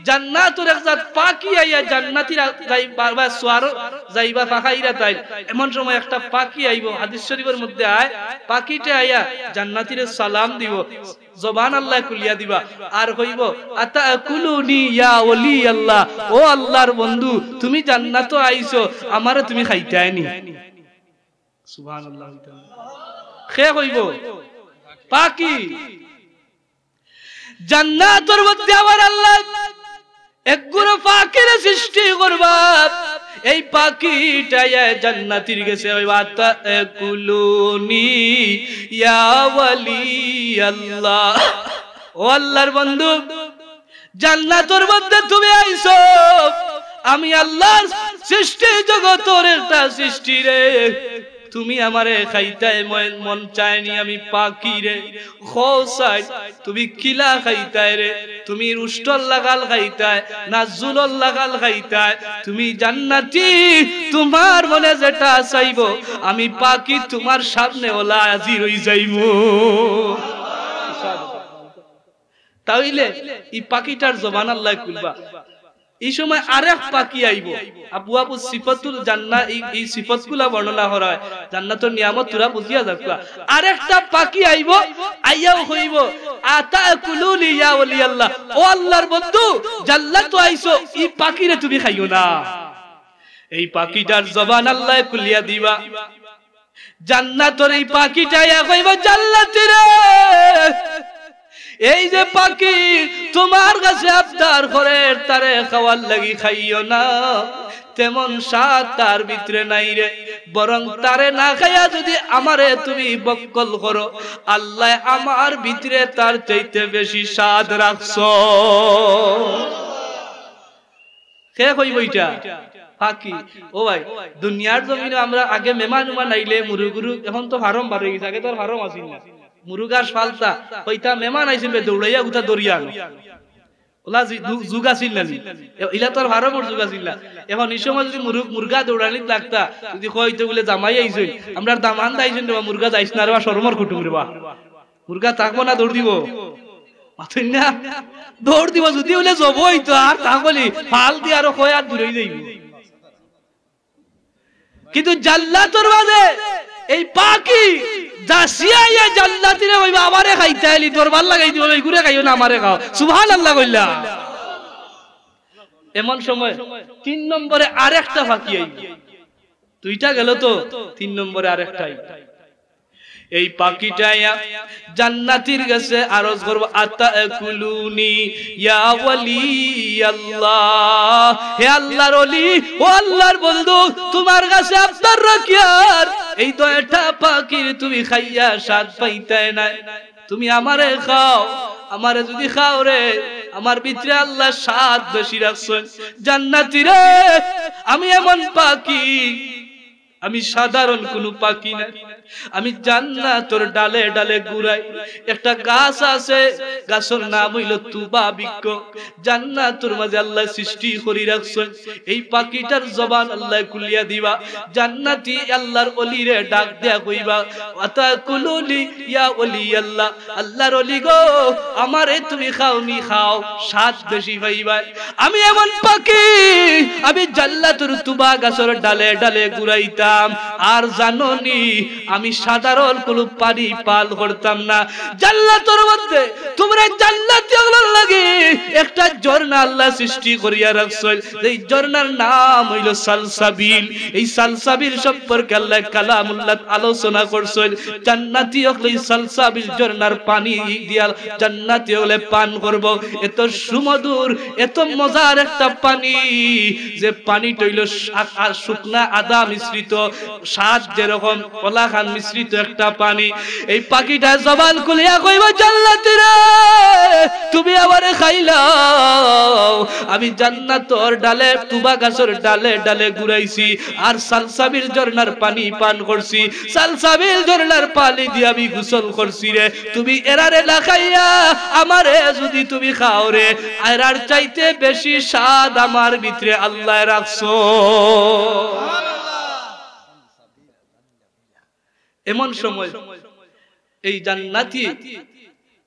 জান্নাতর এক জাত পাখি আইয়া জান্নাতিরা যাই-, বা, বা সোয়ার যাইবা ফাখাইরা তাই। এমন সময় একটা পাখি আইবো, হাদিস শরীফর মধ্যে আয়, পাখিটা আইয়া জান্নাতিরে সালাম দিবো, জবান আল্লায় খুলিয়া দিবা, আর কইবো, "আতাকুলুনি ইয়া ওলি আল্লাহ, ও আল্লার বন্ধু, তুমি জান্নাতো আইছো, আমারে তুমি খাইতায় নি?" সুবহানাল্লাহ। কে কইবো? পাখি। জান্নাতর মধ্যে আমার আল্লায় একগুলো পাখিরে সৃষ্টি করবা। এই পাখিটা জান্নাতির গেছে কইবো, "আতাকুলুনি ইয়া ওয়ালি আল্লাহ।" ও আল্লার বন্ধু, জান্নাতর মধ্যে তুমি আইছো, আমি আল্লার সৃষ্টি, জগতর একটা সৃষ্টি রে। তুমি আমারে খাইতায় মন, মন চায়নি, আমি পাখি রে। খোসাই, তুমি কিলা খাইতায় রে? তুমি রুষ্টর লাখান খাইতায় না জুলর লাখান খাইতায়? তুমি জান্নাতি, তুমার মনে যেটা চাইবো, আমি পাখি তুমার সামনে ওলা হাজির অইযাইমু। তাইলে ই পাখিটার জবান আল্লায় খুলবা। ই সময় আরেক পাখি আইবো। আবওয়াবুস সিফাতুল জান্নাহ, ই, ই সিফাতগুলা বর্ণনা করা অয়। জান্নাতর নিয়ামত তুরা বুঝিয়া যাউক্কা। আরেকটা পাখি আইবো, আইয়াও কইবো, "আতাকুলুনি ইয়া ওলি আল্লাহ।" ও আল্লার বন্ধু, জান্নাতো আইছো, ই পাখিরে তুমি খাইও না। এই পাখিটার জবান আল্লায় খুলিয়া দিবা। জান্নাতর এই পাখিটা ইয়া কইবো, "জান্নাতি রে, এই যে পাখি তুমার গেছে আবদার করের, তারে খাওয়ার লাগি খাইও না, তেমন স্বাদ তার ভিতরে নাই রে, বরং তারে না খাইয়া যুদি আমারে তুমি ভক্ষণ করো, আল্লায় আমার ভিতরে তার চাইতে বেশি স্বাদ রাখছো।" কে কইবো ইটা? পাখি। ও ভাই, দুনিয়ার জমিনো আমরা আগে মেহমান উমান আইলে মুরুগ উরুগ, এখন তো ফার্ম বার অইগেছে, আগে তো আর ফার্ম আছিল না। মুরুগ আর ফালতা, কইতা মেহমান আইছইন বে, দৌড়াইয়া গুতা ধরিয়া আনো। ওলা যু-, যু-, যুগ আছিল না নি? এ-, ইলা তো আর ফার্মর যুগ আছিল না। এখন ই সময় যুদি মুরুগ, মুরগা দৌড়ানিত লাগতা, যুদি কইতো বুলে জামাই আইছইন, আমরার দামান্দ আইছইন রে বা, মুরগা যাইস না রে বা, শরমর কুটুম রে বা। মুরগা থাকবো না, দৌড় দিবো? মাতইন না? দৌড় দিবো, যুদি বুলে জবো অইতো, আর থাকবো নি, ফাল দি আরো কয় আর দূরে যাইবো। কিন্তু জান্নাতর মাঝে এই পাখি যাচিয়া ইয়া জান্নাতিরে কইবা, "আমারে খাইতায় নি, দরবার লাগাই দিবো, ইগুরে খাইও না, আমারে খাও।" সুবহানাল্লাহ কইলা। এমন সময় তিন নম্বরে আরেকটা পাখি আইবো। দুইটা গেল তো, তিন নম্বরে আরেকটা আইবো। এই পাখিটা আইয়া জান্নাতির গেছে আরজ করবো, "আতাকুলুনি ইয়া ওয়ালি আল্লাহ।" হে আল্লাহর ওলি, ও আল্লাহর বন্ধু, তুমার গেছে আবদার রাখিয়ার, এই দুইটা পাখির তুমি খাইয়া স্বাদ পাইতায় নায়। তুমি আমারে খাও, আমারে যুদি খাও রে, আমার ভিতরে আল্লায় স্বাদ বেশি রাখছইন। জান্নাতি রে, আমি এমন পাখি, আমি সাধারণ কুনু পাখি না। আমি জান্নাতর ডালে ডালে ঘুরাই। একটা গাছ আছে, গাছর নাম অইলো তুবা বৃক্ষ। জান্নাতর মাঝে আল্লায় সৃষ্টি করি রাখছইন। এই পাখিটার জবান আল্লায় খুলিয়া দিবা। জান্নাতি আল্লাহর ওলিরে ডাক দিয়া কইবা, "আতাকুলুনি ইয়া ওলি আল্লাহ।" আল্লাহর ওলি গো, আমারে তুমি খাওনি খাও, স্বাদ বেশি পাইবায়। আমি এমন পাখি, আমি জান্নাতর তুবা গাছর ডালে ডালে ঘুরাইতাম। আর জানো নি, আমি সাধারণ কুনু পানি পান করতাম না। জান্নাতর মধ্যে তুমরা জান্নাতি অকলর লাগি একটা ঝর্ণা আল্লায় সৃষ্টি করিয়া রাখছইন, যেই ঝর্ণার নাম অইলো সালসাবিল। এই সালসাবিল সম্পর্কে আল্লায় কালামুল্লাত আলোচনা করছইন। জান্নাতি অকলে এই সালসাবিল ঝর্ণার পানি দিয়া জান্নাতি অকলে পান করবো। এত সুমধুর, এত মজার একটা পানি, যে পানিটা অইলো শা-, আর শুকনা আদা মিশ্রিত, স্বাদ যেরকম কলাখান মিশ্রিত একটা পানি। এই পাখিটা জবান খুলিয়া কইবো, "জান্নাতি রে, তুমি আমারে খাইলাও।" আমি জান্নাতর ডালে, তুবা গাছর ডালে ডালে ঘুরাইছি, আর সালসাবিল ঝর্ণার পানি পান করছি, সালসাবিল ঝর্ণার পানি দিয়া আমি গোসল করছি রে। তুমি এরারে না খাইয়া আমারে যুদি তুমি খাও রে, এরার চাইতে বেশি স্বাদ আমার ভিতরে আল্লায় রাখছো। এমন সময় এই জান্নাতি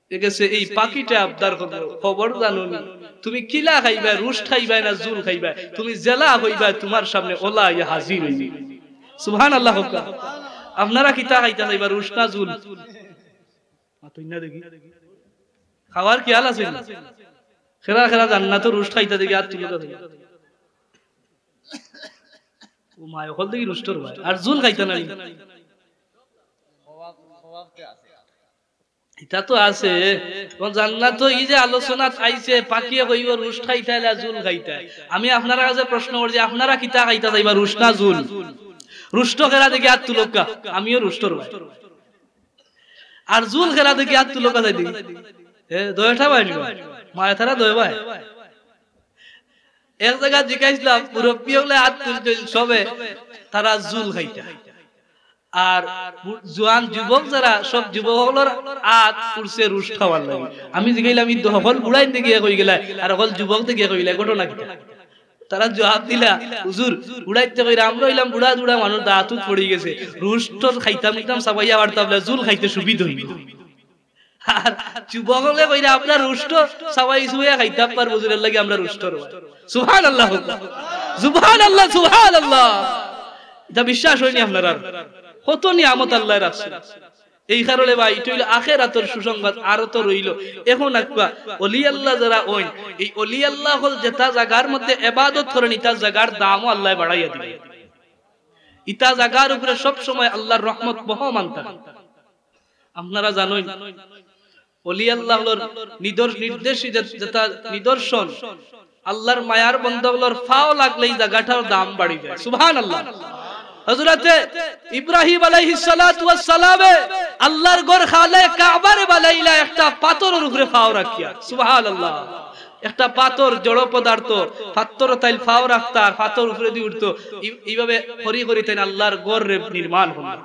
এ গেছে, এই পাখিটা আবদার করলো, "খবর জানো নি, তুমি কিলা খাইবায়, রুস্ট খাইবায় না জুল খাইবায়? তুমি যেলা কইবায়, তুমার সামনে অলা আইয়া হাজির অইবো।" সুবহানাল্লাহ কউক্কা। আপনারা কিতা খাইতা চাইবা, রুস্ট না জুল? মাতইন না দেখি। খাওয়ার খিয়াল আছে নি? কেরা কেরা জান্নাতো রুস্ট খাইতা দেখি, আত তুলো দেখি। ও মায়, অকল দেখি রুস্টর ভাই। আর জুল খাইতা না নি? ইতা তো আছে। অখন জান্নাতো ই যে আলোচনাত আইছে, পাখিয়ে কইবো রুস্ট খাইতা না জুল খাইতা। আমি আপনারার কাছে প্রশ্ন করছি, আপনারা কিতা খাইতা চাইবা, রুস্ট না জুল? রুস্ট কেরা দেখি আত তুলউক্কা, আমিও রুস্টর ভাই। আর জুল কেরা দেখি আত তুলউক্কা চাই দেখি। এ, দুইটা ভাই নি? মায় তারা দুই ভাই। এক জাগাত জিকাইছলাম, মুরব্বি অকলে আত তুলছইন সবে, তারা জুল খাইতা। আর বু-, জুয়ান যুবক যারা, সব যুবক অকলর আত উঠছে রুস্ট খাওয়ার লাগি। আমি জিকাইলাম, "ই তো হকল বুড়াইন্তে গিয়া কইগেলায়, আর হকল যুবকতে গিয়া কইগেলায়, ঘটনা কিতা?" তারা জুয়াব দিলা, "হুজুর, বুড়াইন্তে কইরা, আমরা অইলাম বুড়া বুড়া মানুষ, দাঁত উত পড়ি গেছে, রুস্ট খাইতাম খাইতাম চাবাইয়া পারতাম না, জুল খাইতে সুবিধা অইবো।" আর যুবক অকলে কইরা, "আমরা রুস্ট চাবাই চুবাইয়া খাইতাম পারমু, হুজুর, এরলাগি আমরা রুস্টর ভাই।" সুবহানাল্লাহ, সুবহানাল্লাহ, সুবহানাল্লাহ। ইতা বিশ্বাস অয়নি আপনারার? কত নিয়ামত আল্লায় রাখছে। এই কারণে ভাই, ইটা অইলো আখেরাতর সুসংবাদ, আরো তো রইলো। অখন আইক্কা, অলি আল্লাহ যারা অইন, এই অলি আল্লাহ অকল যেতা জাগার মধ্যে ইবাদত করইন, ইতা জাগার দামও আল্লায় বাড়াইয়া দিবা। ইতা জাগার উপরে সব সময় আল্লাহর রহমত বহমান থাকে। আপনারা জানইন, অলি আল্লাহ অকলর নিদর-, নির্দেশ যে-, যেতা নিদর্শন, আল্লাহর মায়ার বন্দা অকলর পাও লাগলে ই জাগাটার দাম বাড়ি যায়। সুবহানাল্লাহ। হযরতে ইব্রাহিম আলাইহিস সালাতু ওয়াস সালামে আল্লাহর ঘর খানায়ে কাবারে বানাইলা একটা পাথরর উপরে পাও রাখিয়া। সুবহানাল্লাহ। একটা পাথর, জড় পদার্থ, পাথর তাইল পাও রাখতা আর পাথর উপরেদি উঠতো। ই-, ইভাবে করি করি তাইন আল্লাহর ঘররে নির্মাণ করলা।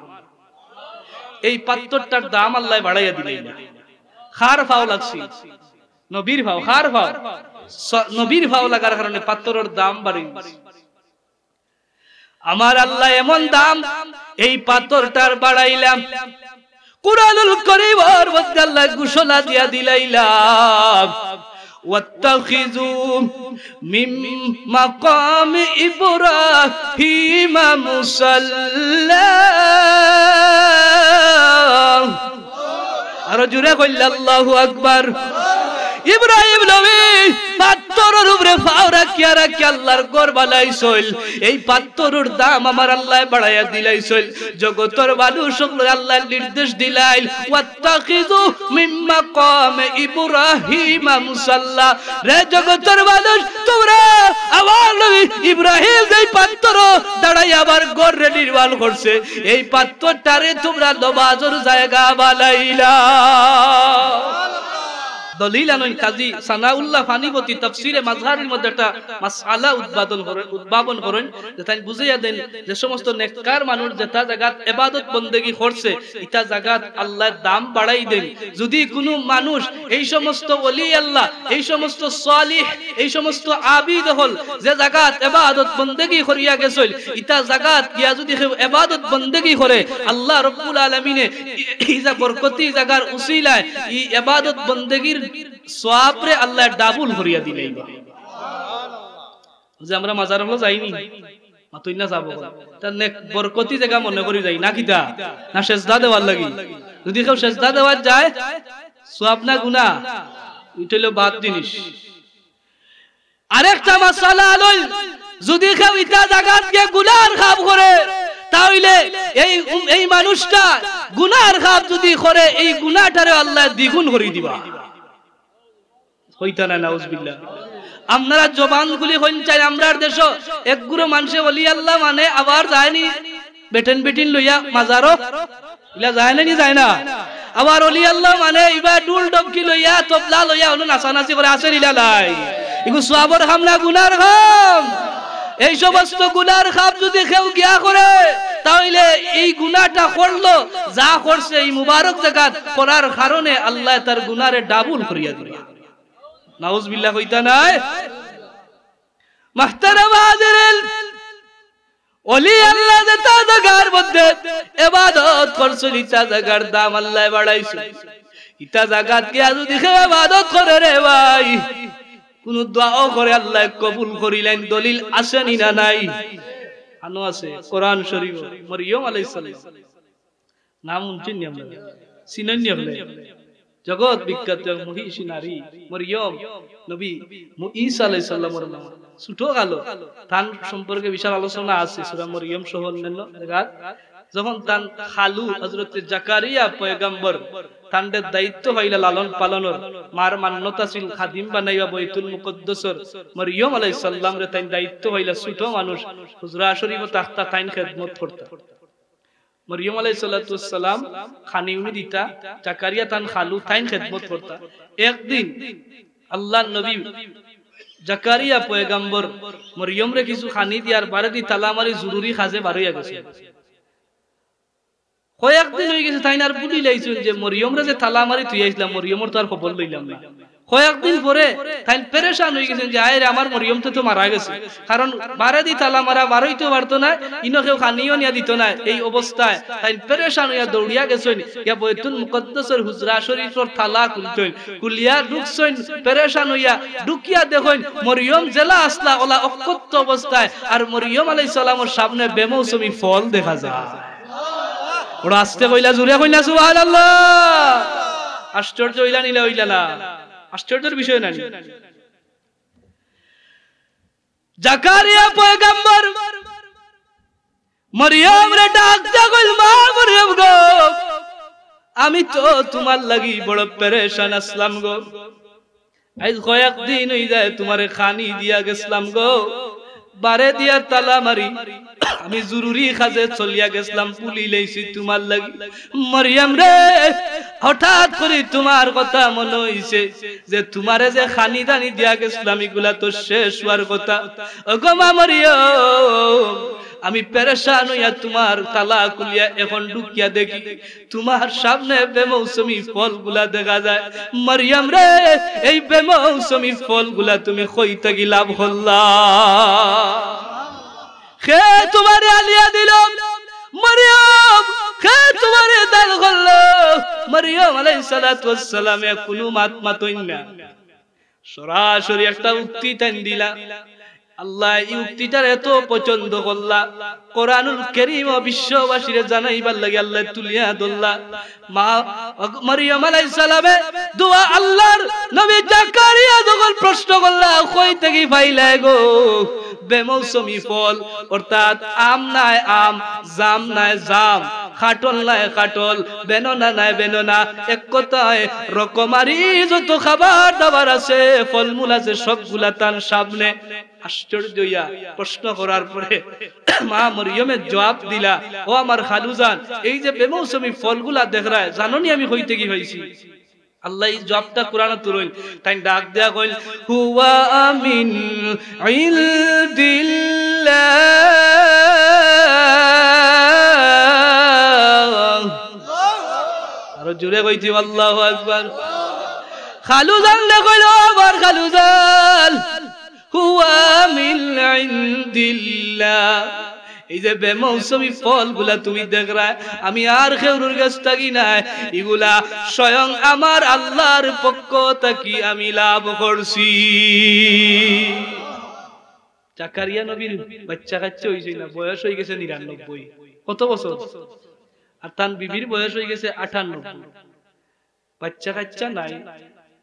এই পাথরটার দাম আল্লায় বাড়াইয়া দিলাইলা। কার পাও লাগছিল? নবীর পাও। কার পাও? স-, নবীর পাও লাগার কারণে পাথরর দাম বাড়ি গেছে। আমার আল্লায় এমন দাম এই পাথরটার বাড়াইলা। কুরআনুল করিমর মধ্যে আল্লায় ঘোষণা দিয়া দিলাইলা, "ওয়াত্তাখিযু মিন মাকামি ইব্রাহিমা মুসাল্লা।" আরো জোরে কইলা, "আল্লাহু আকবার।" ইব্রাহিম নবী পাত্থরর উপরে পাও রাখিয়া রাখিয়া আল্লার ঘর বানাইছইল। এই পাত্থরর দাম আমার আল্লায় বাড়াইয়া দিলাইছইল। জগতর মানুষ অকলরে আল্লায় নির্দেশ দিলাইল, "ওয়াত্তাখিযু মিন মাকামে ইব্রাহিমা মুসাল্লা।" রে জগতর মানুষ, তুমরা আমার নবী ইব্রাহিম যেই পাত্থর দাঁড়াইয়া আমার ঘররে নির্মাণ করছে, এই পাত্থরটারে তুমরা নমাজর জায়গা বানাইলা। দলিল আনইন কাজী সানাউল্লাহ পানিপতি তাফসিরে মাজহারির মধ্যে একটা মাসআলা উদ্বোধন করেন, উদ্ভাবন করেন, যে তাইন বুঝাইয়া দেন যে সমস্ত নেককার মানুষ যেটা জাগাত ইবাদত বন্দেগি করছে, ইটা জাগাত আল্লায় দাম বাড়াই দেন। যদি কুনু মানুষ এই সমস্ত ওলি আল্লাহ, এই সমস্ত সালিহ, এই সমস্ত আবিদ অকল যে জাগাত ইবাদত বন্দেগি করিয়া গেছইল, ইটা জাগাত গিয়া যদি কেউ ইবাদত বন্দেগি করে, আল্লাহ রব্বুল আলামিনে ই, ই যা বরকতি জাগার উসিলায় ই ইবাদত বন্দেগির সওয়াবরে আল্লায় ডাবল করিয়া দিলাইবা। যে আমরা মাজার অকলো যাইনি, মাতইন না যাবো। তা নেক বরকতি জাগা মনে করি যাই না কিতা? না সেজদা দেওয়ার লাগি? যদি কেউ সেজদা দেওয়ার যায়, সওয়াব না গুনা? ইটা অইলো বাদ জিনিস। আরেকটা মাসালা অইল, যদি কেউ ইটা জাগাত গিয়া গুনার কাম করে, তা অইলে এই উম-, এই মানুষটা গুনার কাম যদি করে, এই গুনাটারে আল্লায় দ্বিগুণ করি দিবা। কইতা না, নাউজুবিল্লাহ। আপনারা জবান খুলি কইন চাই, আমরার দেশো এক গুরু মানষে ওলি আল্লাহ মানে আবার যায়নি বেটেন বেটিন লইয়া মাজারো, ইলা যায় না নি, যায় না? আবার ওলি আল্লাহ মানে ইবা ঢুল ডবকি লইয়া, তবলা লইয়া, অনো নাচানাচি করে, আছে নি ইলা নাই? ইগু সওয়াবর কাম না গুনার কাম? এই সমস্ত গুনার কাম যদি কেউ গিয়া করে, তা অইলে এই গুনাটা করলো, যা করছে এই মুবারক জাগাত করার কারণে আল্লায় তার গুনারে ডাবল করিয়া দিবা। নাউজুবিল্লাহ কইতা নায়? মুহতারাম হাজিরিন, ওলি আল্লাহ যেটা জাগার মধ্যে ইবাদত করছইন, ইটা জাগার দাম আল্লায় বাড়াইছইন। ইটা জাগাত গিয়া যদি কেউ ইবাদত করে রে ভাই, কুনু দোয়াও করে আল্লায় কবুল করিলাইন, দলিল আছে নি না নাই? আনো আছে, কোরআন শরীফ, মরিয়ম আলাইহিস সালাম। নাম হুনছইন নি আপনারা? চিনইন নি আপনারা? জগৎ বিখ্যাত মহিষী নারী মরিয়ম, নবী মু-, ঈসা আলাইহিস সালামর মা, ছোট কালো। তান সম্পর্কে বিশাল আলোচনা আছে সূরা মরিয়ম সহ অন্যান্য জাগাত। যখন তান খালু হযরতে জাকারিয়া পয়গম্বর তানরে দায়িত্ব পাইলা লালন পালনর, মার মান্নত আছিল খাদিম বানাইবা বাইতুল মুকাদ্দাসর, মরিয়ম আলাইহিস সালামরে তাইন দায়িত্ব পাইলা, ছোট মানুষ, হুজরা শরীফো থাকতা, তাইন খেদমত করতা। মরিয়ম আলাইহিস সালাতু ওয়াস সালাম খানি উনি দিতা, জাকারিয়া তান খালু তাইন খেদমত করতা। একদিন আল্লাহর নবী জাকারিয়া পয়গম্বর মরিয়মরে কিছু খানি দিয়ার বারেদি তালা মারি জরুরি কাজে বারইয়া গেছে। কয়েকদিন অই গেছে, তাইন আর ভুলিলাইছইন যে মরিয়মরে যে তালা মারি থুই আইছলাম, মরিয়মর তো আর খবর লইলাম না। কয়েকদিন পরে তাইন পেরেশান অই গেছইন যে, "আয় রে, আমার মরিয়ম তো, তো মারা গেছে।" কারণ বারেদি তালা মারা, বারইতো পারতো নায়, ইনো কেউ খানিও নিয়া দিতো নায়। এই অবস্থায় তাইন পেরেশান অইয়া দৌড়িয়া গেছইন, গিয়া বাইতুল মুকাদ্দাসর হুজরা শরীফর তালা খুলছইন, খুলিয়া ঢুকছইন, পেরেশান অইয়া ঢুকিয়া দেখইন মরিয়ম যেলা আছলা অলা অক্ষত অবস্থায়, আর মরিয়ম আলাইহিস সালামর সামনে বেমৌসুমি ফল দেখা যায়। ওরা আস্তে কইলা, জুরে কইলা, সুবহানাল্লাহ। আশ্চর্য অইলা নি না অইলা না? আশ্চর্যর বিষয় না নি? জাকারিয়া পয়গম্বর মরিয়মরে ডাক দিয়া কইল, "মা মরিয়ম গো, আমি তো তুমার লাগি বড় পেরেশান আছলাম গো।" আইজ কয়েকদিন অই যায় তুমারে খানি দিয়া গেছলাম গো, বারেদিয়া তালা মারি আমি জরুরি কাজে চলিয়া গেছলাম, ভুলিলাইছি তুমার লাগি। মরিয়ম রে, হঠাৎ করি তুমার কথা মনো অইছে যে তুমারে যে খানি দানি দিয়া গেছলাম ইগুলা তো শেষ অওয়ার কথা। ওগো মা মরিয়ম, আমি পেরেশান অইয়া তুমার তালা খুলিয়া এখন ঢুকিয়া দেখি তুমার সামনে বেমৌসুমি ফলগুলা দেখা যায়। মরিয়ম রে, এই বেমৌসুমি ফলগুলা তুমি কই থাকি লাভ করলা? কে তুমারে আনিয়া দিল? মরিয়ম। কে তুমারে দান করলো? মরিয়ম আলাইহিস সালাতু ওয়াস সালামে কুনু মাত মাতইন না। সরাসরি একটা উক্তি তাইন দিলা। আল্লায় ই উক্তিটার এত পছন্দ করলা, কোরআনুল কারীমো বিশ্ববাসীরে জানাইবার লাগি আল্লায় তুলিয়া ধরলা। মা, মরিয়ম আলাইহিস সালামে দোয়া আল্লাহর নবী জাকারিয়া প্রশ্ন করলা, "কই থাকি পাইলায় গো বেমৌসুমি ফল?" অর্থাৎ আম নায় আম, জাম নায় জাম, কাঁঠাল নায় কাঁঠাল, বেননা নায় বেননা, এক কথায় রকমারি যত খাবার দাবার আছে, ফলমূল আছে, সবগুলা তান সামনে। আশ্চর্য অইয়া প্রশ্ন করার পরে মা মরিয়মে জবাব দিলা, "ও আমার খালুজান, এই যে বেমৌসুমি ফলগুলা দেখরায়, জানো নি আমি কই থাকি পাইছি?" আল্লায় ই জবাবটা কোরআনো তুলইন। তাইন ডাক দিয়া কইন, "হুয়া মিন ইনদিল্লাহ।" আরো জোরে কইছি, "আল্লাহু আকবার।" খালুজান রে কইল, "ও আমার খালুজান, হুয়া মিন ইনদিল্লাহ।" এই যে বেমৌসুমি ফলগুলা তুমি দেখরায়, আমি আর কেউরুর গেছ থাকি নায়, ইগুলা স্বয়ং আমার আল্লাহর পক্ষ থাকি আমি লাভ করছি। জাকারিয়া নবীর বাইচ্চা কাইচ্চা অইছে না, বয়স অইগেছে নিরানব্বই। কত বছর? আর তান বিবির বয়স অইগেছে আটানব্বই। বাইচ্চা কাইচ্চা নাই।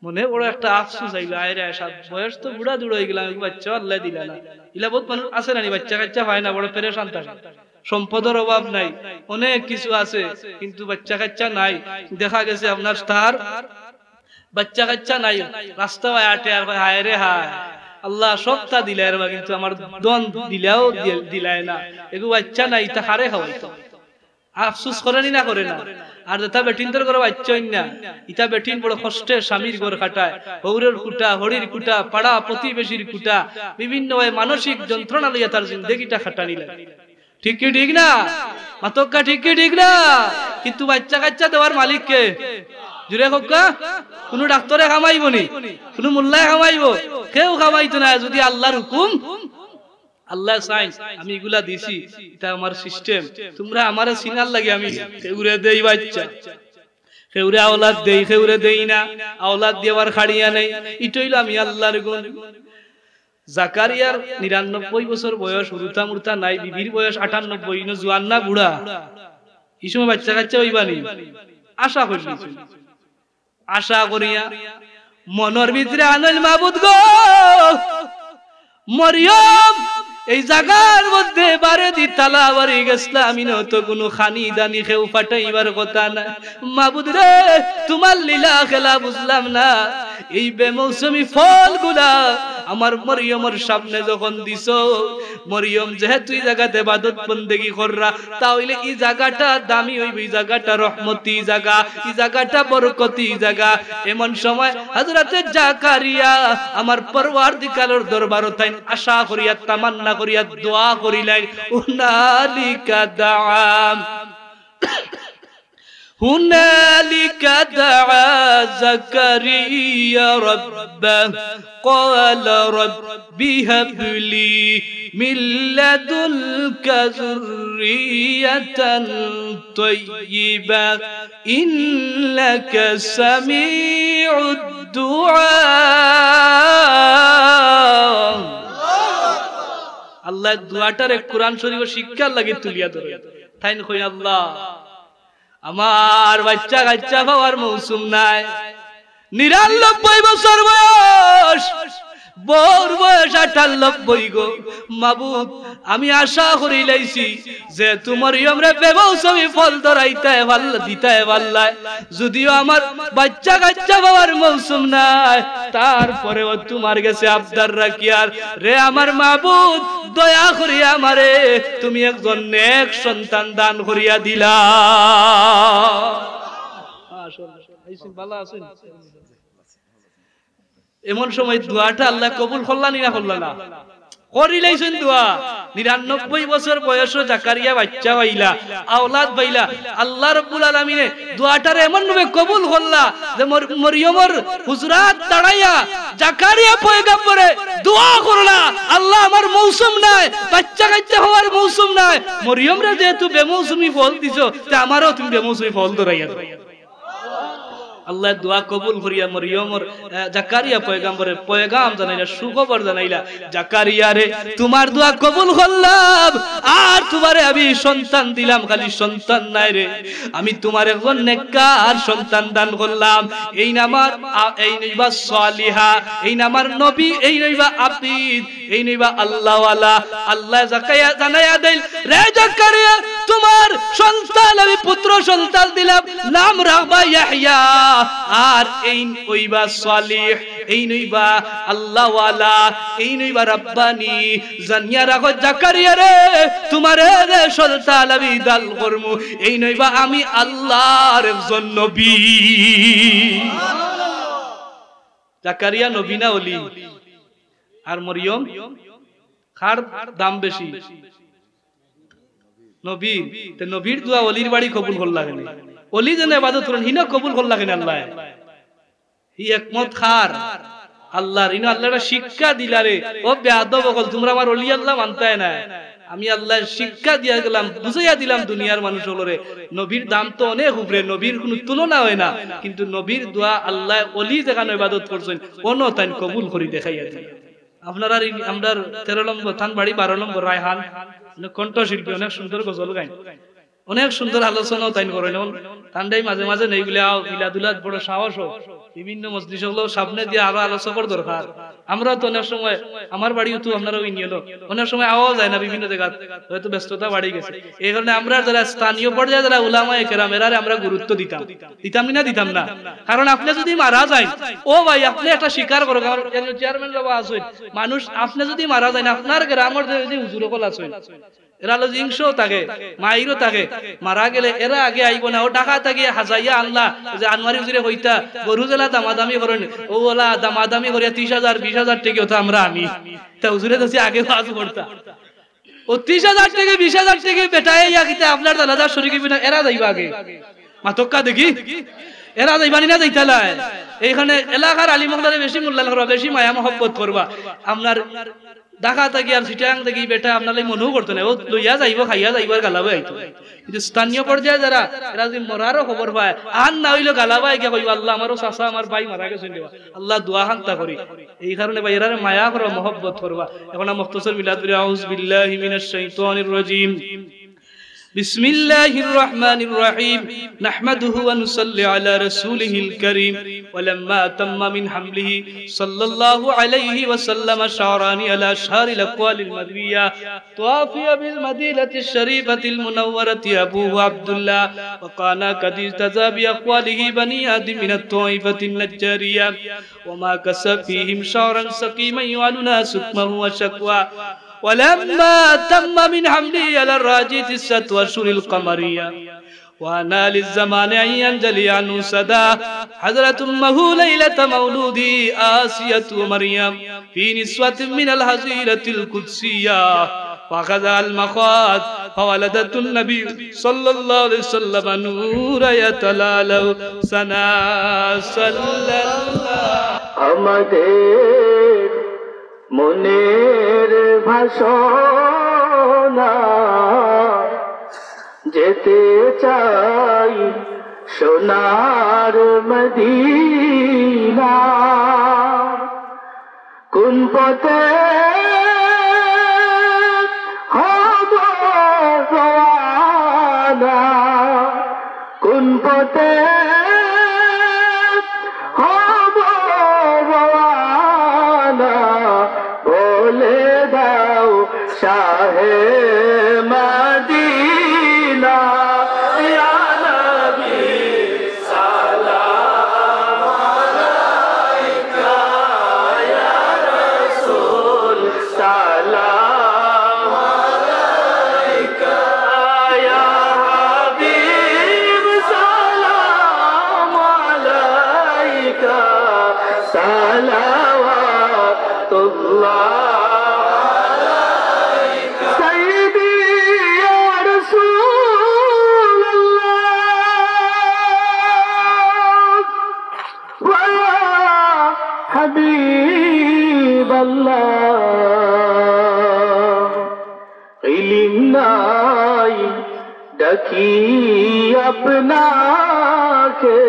মনে বড় একটা আফসোস আইলো, "আয় রে, সাত বয়স তো বুড়া দুড়া অইগেলাম, এক বাইচ্চা আল্লায় দিলা না।" ইলা বউত মানুষ আছে না নি, বাইচ্চা কাইচ্চা পায় না, বড় পেরেশান থাকে। সম্পদর অভাব নাই, অনেক কিছু আছে, কিন্তু বাইচ্চা কাইচ্চা নাই। দেখা গেছে আপনার তার বাইচ্চা কাইচ্চা নাই, রাস্তা বায় আটে আর কয়, "হায় রে হায়, আল্লাহ সবতা দিলায় রে বা, কিন্তু আমার ধন দিলাও দি-, দিলায় না, এগু বাইচ্চা নাই, ইতা কারে খাওয়াইতো?" আফসোস করে নি না করে না? আর যেটা বেটিন্তর ঘরো বাইচ্চা অইন না, ইতা বেটিন বড় কষ্টে স্বামীর ঘর কাটায়, হউরর কুটা, হড়ির কুটা, পাড়া প্রতিবেশীর কুটা, বিভিন্ন ভাবে মানসিক যন্ত্রণা লইয়া তার জিন্দেগিটা কাটানি লাগে। ঠিক কি ঠিক না? মাতউক্কা, ঠিক কি ঠিক না? কিন্তু বাইচ্চা কাইচ্চা দেওয়ার মালিক কে? জুরে কউক্কা? কুনু ডাক্তরে কামাইবো নি? কুনু মোল্লায় কামাইবো? কেউ কামাইতো না, যুদি আল্লাহর হুকুম আল্লায় চাইন, আমি ইগুলা দিছি, ইটা আমার system। তুমরা আমারে চিনার লাগি আমি কেউরে দেই বাইচ্চা, কেউরে আওলাদ দেই, কেউরে দেই না, আওলাদ দি আবার খাড়িয়া নেই। ইটা অইলো আমি আল্লাহর গুণ। জাকারিয়ার নিরানব্বই বছর বয়স, হুরুতা মুরুতা নাই, বিবির বয়স আটানব্বই, ইনো জুয়ান না বুড়া? ই সময় বাইচ্চা কাইচ্চা অইবা নি? আশা করিলিছইন। আশা করিয়া মনর ভিতরে আনইন, মাবুদ গো, মরিয়ম এই জাগার মধ্যে বারেদি তালা বাড়ি গেছলা, আমি নয়তো কুনু খানি দানি কেউ পাঠাইবার কথা না। মাবুদ রে, তুমার লীলা খেলা বুঝলাম না। এই বেমৌসুমি ফলগুলা আমার মরিয়মর সামনে যখন দিছো, মরিয়ম যেহেতু ই জাগাত ইবাদত বন্দেগি কররা, তা অইলে ই জাগাটা দামি অইবো, ই জাগাটা রহমতি জাগা, ই জাগাটা বরকতি জাগা। এমন সময় হযরতে জাকারিয়া আমার পরওয়ারদিগারর দরবারো তাইন আশা করিয়া, তামান্না করিয়া দোয়া করিলাইন, হুনালিকা দাআ هنالك دعا زكريا ربه قال رب هب لي من لدنك ذرية طيبة إنك سميع الدعاء. আল্লায় দোয়াটারে কোরআন শরীফো শিক্ষার লাগি তুলিয়া ধরে। তাইন কইন, আল্লাহ, আমার বাইচ্চা কাইচ্চা পাওয়ার মৌসুম নাই, নিরানব্বই বছর বয়স, বউর বয়স আটানব্বই গো। মাবুদ, আমি আশা করিলাইছি যে তুমার মরিয়মরে বেমৌসুমি ফল ধরাইতায় পারলা, দিতায় পারলায়। যুদিও আমার বাইচ্চা কাইচ্চা পাওয়ার মৌসুম নাই, তারপরেও তুমার গেছে আবদার রাখিয়ার, রে আমার মাবুদ, দয়া করিয়া আমারে তুমি একজন নেক সন্তান দান করিয়া দিলাও। এমন সময় দোয়াটা আল্লায় কবুল করলা নি না করলা না? করিলাইছইন দোয়া। নিরানব্বই বছর বয়সো জাকারিয়া বাইচ্চা পাইলা, আওলাদ পাইলা। আল্লাহ রাব্বুল আলামিনে দোয়াটারে এমন ভাবে কবুল করলা যে মর-, মরিয়মর হুজরাত দাঁড়াইয়া জাকারিয়া পয়গম্বরে দোয়া করলা, "আল্লাহ, আমার মৌসুম নাই, বাইচ্চা কাইচ্চা পাওয়ার মৌসুম নাই, মরিয়মরে যেহেতু বেমৌসুমি ফল দিছো, তে আমারেও তুমি বেমৌসুমি ফল ধরাইয়া দেও।" আল্লায় দোয়া কবুল করিয়া মরিয়মর, আহ, জাকারিয়া পয়গাম্বরর পয়গাম জানাইলা, সুখবর জানাইলা, "জাকারিয়া রে, তুমার দোয়া কবুল করলাম, আর তুমারে আমি সন্তান দিলাম, খালি সন্তান নায় রে, আমি তুমার একজন নেককার সন্তান দান করলাম।" এইন আমার, আ, এইন অইবা সালিহা, এইন আমার নবী, এইন অইবা আবিদ, এইন অইবা আল্লাহওয়ালা। আল্লায় জাকাইয়া জানাইয়া দেইল, "রে জাকারিয়া, তুমার সন্তান আমি পুত্র সন্তান দিলাম, নাম রাখবা ইয়াহইয়া, আর এইন অইবা সালিহ, এইন অইবা আল্লাহওয়ালা, এইন অইবা রাব্বানি। জানিয়া রাখো জাকারিয়া রে, তুমারে যে সন্তান আমি দান করমু, এইন অইবা আমি আল্লাহর একজন নবী।" জাকারিয়া নবী না অলি? আর মরিয়ম, কার দাম বেশি? নবীর। তে নবীর দোয়া অলির বাড়ি কবুল করলা কেনে? অলি যেন ইবাদত করইন, হিনো কবুল করলা কেনে আল্লায়? হি একমত কার? আল্লাহর। ইনো আল্লায় একটা শিক্ষা দিলা রে, "ও বেয়াদব অকল, তুমরা আমার অলি আল্লাহ মানতায় না।" আমি আল্লায় শিক্ষা দিয়া গেলাম, বুঝাইয়া দিলাম দুনিয়ার মানুষ অকলরে, নবীর দাম তো অনেক উপরে, নবীর কুনু তুলনা অয় না, কিন্তু নবীর দোয়া আল্লায় অলি যেখানো ইবাদত করছইন, অনো তাইন কবুল করি দেখাইয়া দিলা। আপনারার ই-, আমরার তেরো নম্বর, তান বাড়ি বারো নম্বর, রায়হান, অনেক কণ্ঠশিল্পী, অনেক সুন্দর গজল গাইন, অনেক সুন্দর আলোচনাও তাইন করইন। অখন তানরে মাঝে মাঝে নেই বুলে, "আও, মিলাদুলাত বড় সাহস অয়, বিভিন্ন মজলিস অকলর সামনে দিয়া আরো আলোচকর দরকার।" আমরা তো অনেক সময়, আমার বাড়িও তো আপনারাও ইনি অইলো, অনেক সময় আওয়া যায় না বিভিন্ন জাগাত, হয়তো ব্যস্ততা বাড়ি গেছে। এই কারণে আমরা যারা স্থানীয় পর্যায়ে যারা উলামায়ে কেরাম, এরারে আমরা গুরুত্ব দিতাম, দিতাম নি না? দিতাম না? কারণ আপনে যুদি মারা যাইন, ও ভাই, আপনে একটা স্বীকার করো, কারণ চেয়ারম্যান বাবা আছইন, মানুষ, আপনে যুদি মারা যাইন, আপনার গ্রামর যে, যে হুজুর অকল আছইন, এরা অইলো জিংসও থাকে, মাইরও থাকে, মারা গেলে এরা আগে আইবো না, ও ঢাকা থাকি হাজাইয়া আনলা, যে আনোয়ারি হুজুরে কইতা, গরু যেলা দামাদামি করইন, ও ওলা দামাদামি করিয়া ত্রিশ হাজার, বিশ হাজার টেকা অতা আমরা আনি। তা হুজুরে তো আগে ওয়াজ করতা। ও ত্রিশ হাজার টেকা, বিশ হাজার টেকা বেটায় ইয়া কিতা আপনার জানাজার শরিক অইবো না, এরা যাইবা আগে। মাতক্কা দেখি, এরা যাইবা নি না যাইতা নায়? এইখানে এলাকার আলিম অকলরে বেশি মূল্যায়ন করবা, বেশি মায়া মহব্বত করবা। আপনার ঢাকা থাকি আর চিটাগাং থাকি বেটা আপনার লাগি মনেও করতো না, ও লইয়া যাইবো, খাইয়া যাইবো আর গালাবায় আইতো। কিন্তু স্থানীয় পর্যায়ে যারা, এরা যুদি মরারও খবর পায়, আর না অইলেও গালাবায় গিয়া কইবো, "আল্লাহ, আমারও চাচা, আমার ভাই মারা গেছইন রে বা।" আল্লাহ, দোয়া খান্তা করি। এই কারণে ভাই, এরারে মায়া করবা, মহব্বত করবা। এখন আমরা মুখতসর মিলাদ পড়ি, "আউযু বিল্লাহি মিনাশ শাইতানির রাজীম। বিসমিল্লাহির রহমানির রহিম। নাহমাদুহু ওয়া নুসাল্লি আলা রাসূলিহিল কারীম। ওয়ালাম্মা তাম্মা মিন হামলিহি সাল্লাল্লাহু আলাইহি ওয়াসাল্লাম শাহরানি আলা শাহরিল আকওয়ালিল মাদওয়িয়া।" توفي بالمدينة الشريفة المنورة أبوه عبد الله، وكان قد اجتاز بأقواله بني آدم من الطائفة النجارية، ومكث فيهم شهرا سقيما يعلنا سقمه وشكواه، ولما تم من حمله على الراجح تسعة أشهر القمرية، وأن للزمان أن ينجلي عنه صداه، حضرت أمه ليلة مولده آسية ومريم في نسوة من الحظيرة القدسية، فأخذها المخاض، فولدت النبي صلى الله عليه وسلم نورا يتلألأ سناه، صلى الله। আমাদের মনের বাসনা যেতে চাই সোনার মদিনা। কোন পথে হব রওয়ানা? কোন পথে হব রওয়ানা? বলে দাও শাহে মদিনা। ইয়া নবী সালাম আলাইকা, ইয়া রাসূল সালাম আলাইকা, ইয়া হাবিব সালাম আলাইকা, সালাওয়াতুল্লাহ আলাইকা। সাইয়্যিদি ইয়া রাসূলুল্লাহ। ওয়া হাবিবাল্লাহ, ইলিম নাই ডাকি আপনাকে,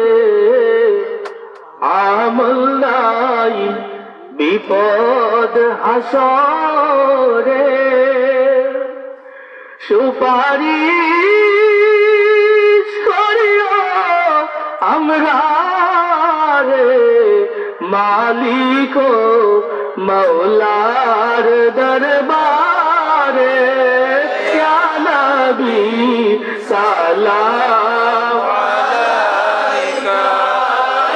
পদ হাসরে সুপারিশ করিও আমরারে, মালিক ও মাওলার দরবারে। ইয়া নবী সালাম আলাইকা,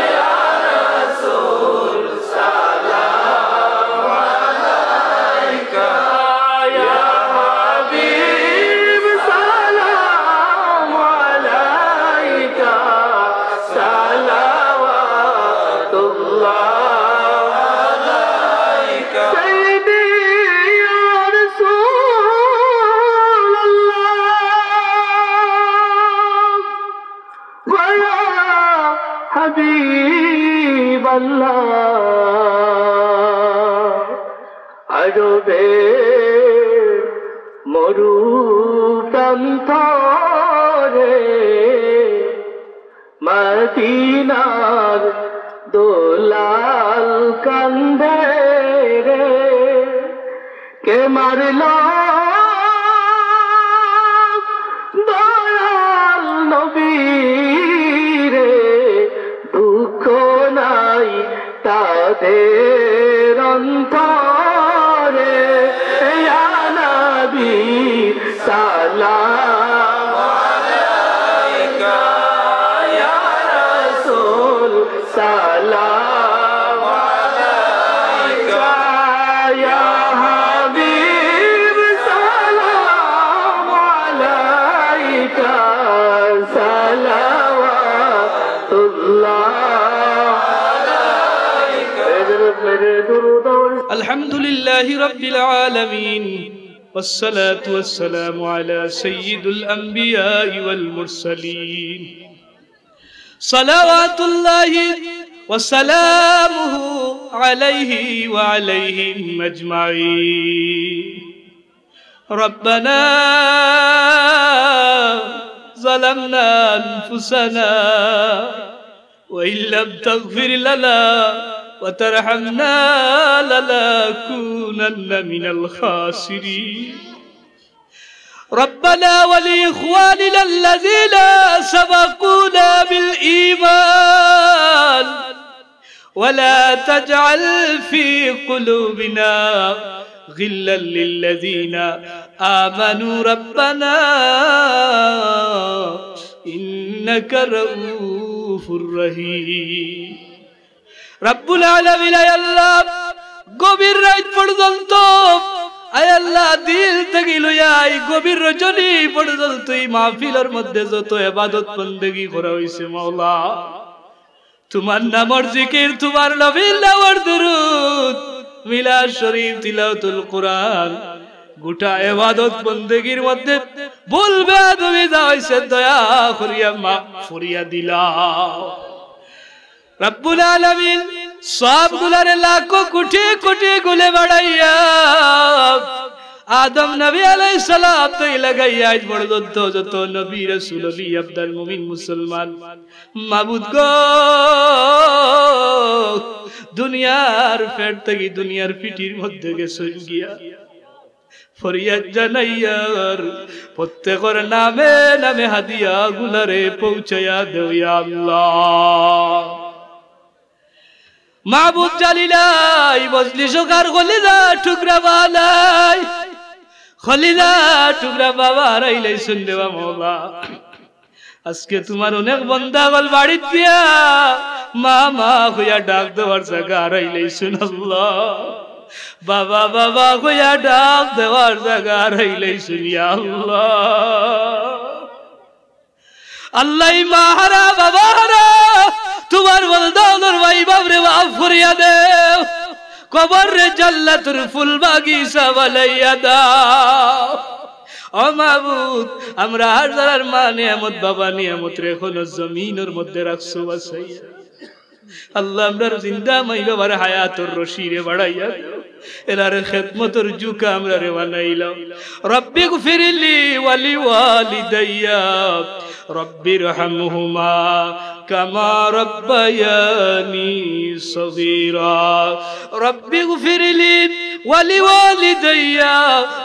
ইয়া রাসূল সালাম আলাইকা, ইয়া হাবিব সালাম আলাইকা, সালাওয়াতুল্লাহ আলাইকা। সাইয়্যিদি ইয়া রাসূলুল্লাহ ওয়া ইয়া হাবিবাল্লাহ, আরবের মরু প্রান্তরে মদিনার দোলাল কান্দে রে, কে মারল দয়াল নবীরে, দুঃখ নাই তাদের অন্তরে। ইয়া নবী সালাম আলাইকা, ইয়া রাসূল সালাম আলাইকা, ইয়া হাবিব সালাম আলাইকা, সালাওয়াতুল্লাহ আলাইকা। এ হযরত মেরে দুরূদ। الحمد لله رب العالمين، والصلاة والسلام على سيد الأنبياء والمرسلين، صلوات الله وسلامه عليه وعليهم أجمعين. ربنا ظلمنا أنفسنا وإن لم تغفر لنا وترحمنا لنكونن من الخاسرين. ربنا ولإخواننا الذين سبقونا بالإيمان ولا تجعل في قلوبنا غلا للذين آمنوا ربنا إنك رؤوف رحيم. রব্বুল আলামিন, আয় আল্লাহ, গভীর রাইত পর্যন্ত, আয় আল্লাহ, দিল থাকি লইয়া এই গভীর রজনী পর্যন্ত এই মাহফিলর মধ্যে যত ইবাদত বন্দেগী করা অইছে, মাওলা, তুমার নামর জিকির, তুমার নবীর নামর দুরূদ, মিলাদ শরীফ, তিলাওয়াতুল কুরআন, গোটা ইবাদত বন্দেগীর মধ্যে ভুল বেয়াদবি যা অইছে, দয়া করিয়া মাফ করিয়া দিলাও। রব্বুল আলামিন সওয়াবগুলারে লাখো কোটি কোটি গুণে বাড়াইয়া আদম নবী আলাইহিস সালাম থাকি লাগাইয়া আইজ পর্যন্ত যত নবী, রাসূল, অলি, আবদাল, মুমিন, মুসলমান, মাবুদ গো, দুনিয়ার পেট থাকি দুনিয়ার পিঠির মধ্যে গেছইন গিয়া, ফরিয়াদ জানাইয়ার প্রত্যেকর নামে নামে হাদিয়াগুলারে পৌঁছাইয়া দেও, ইয়া আল্লাহ। মাবুদ জানি না, ই মজলিসো কার কলিজার টুকরা বাবা নাই, কলিজার টুকরা বাবা হারাইলাইছইন রে বা মাওলা। আজকে তুমার অনেক বন্দা অকল বাড়িত গিয়া মা, মা কইয়া ডাক দেওয়ার জাগা হারাইলাইছইন আল্লাহ। বাবা, বাবা কইয়া ডাক দেওয়ার জাগা হারাইলাইছইন, ইয়া আল্লাহ। আল্লাহ, ই মা হারা, বাবা হারা, তুমার বন্দা অকলর মাই বাপরে মাফ করিয়া দেও, কবররে জান্নাতুর ফুল বাগিচা বানাইয়া দাও। ও মাবুদ, আমরার যারার মা নিয়ামত, বাবা নিয়ামতরে এখনো জমিনর মধ্যে রাখছো বাঁচাইয়া। আল্লাহ, আমরার জিন্দা মাই বাবার হায়াতর রশিরে বাড়াইয়া দেও, এরার খেদমতর জুকা আমরারে বানাইলাও। রব্বিগফিরলি ওয়ালিওয়ালিদাইয়া, রব্বিরহামহুমা كما ربياني صغيرا. رب اغفر لي ولوالدي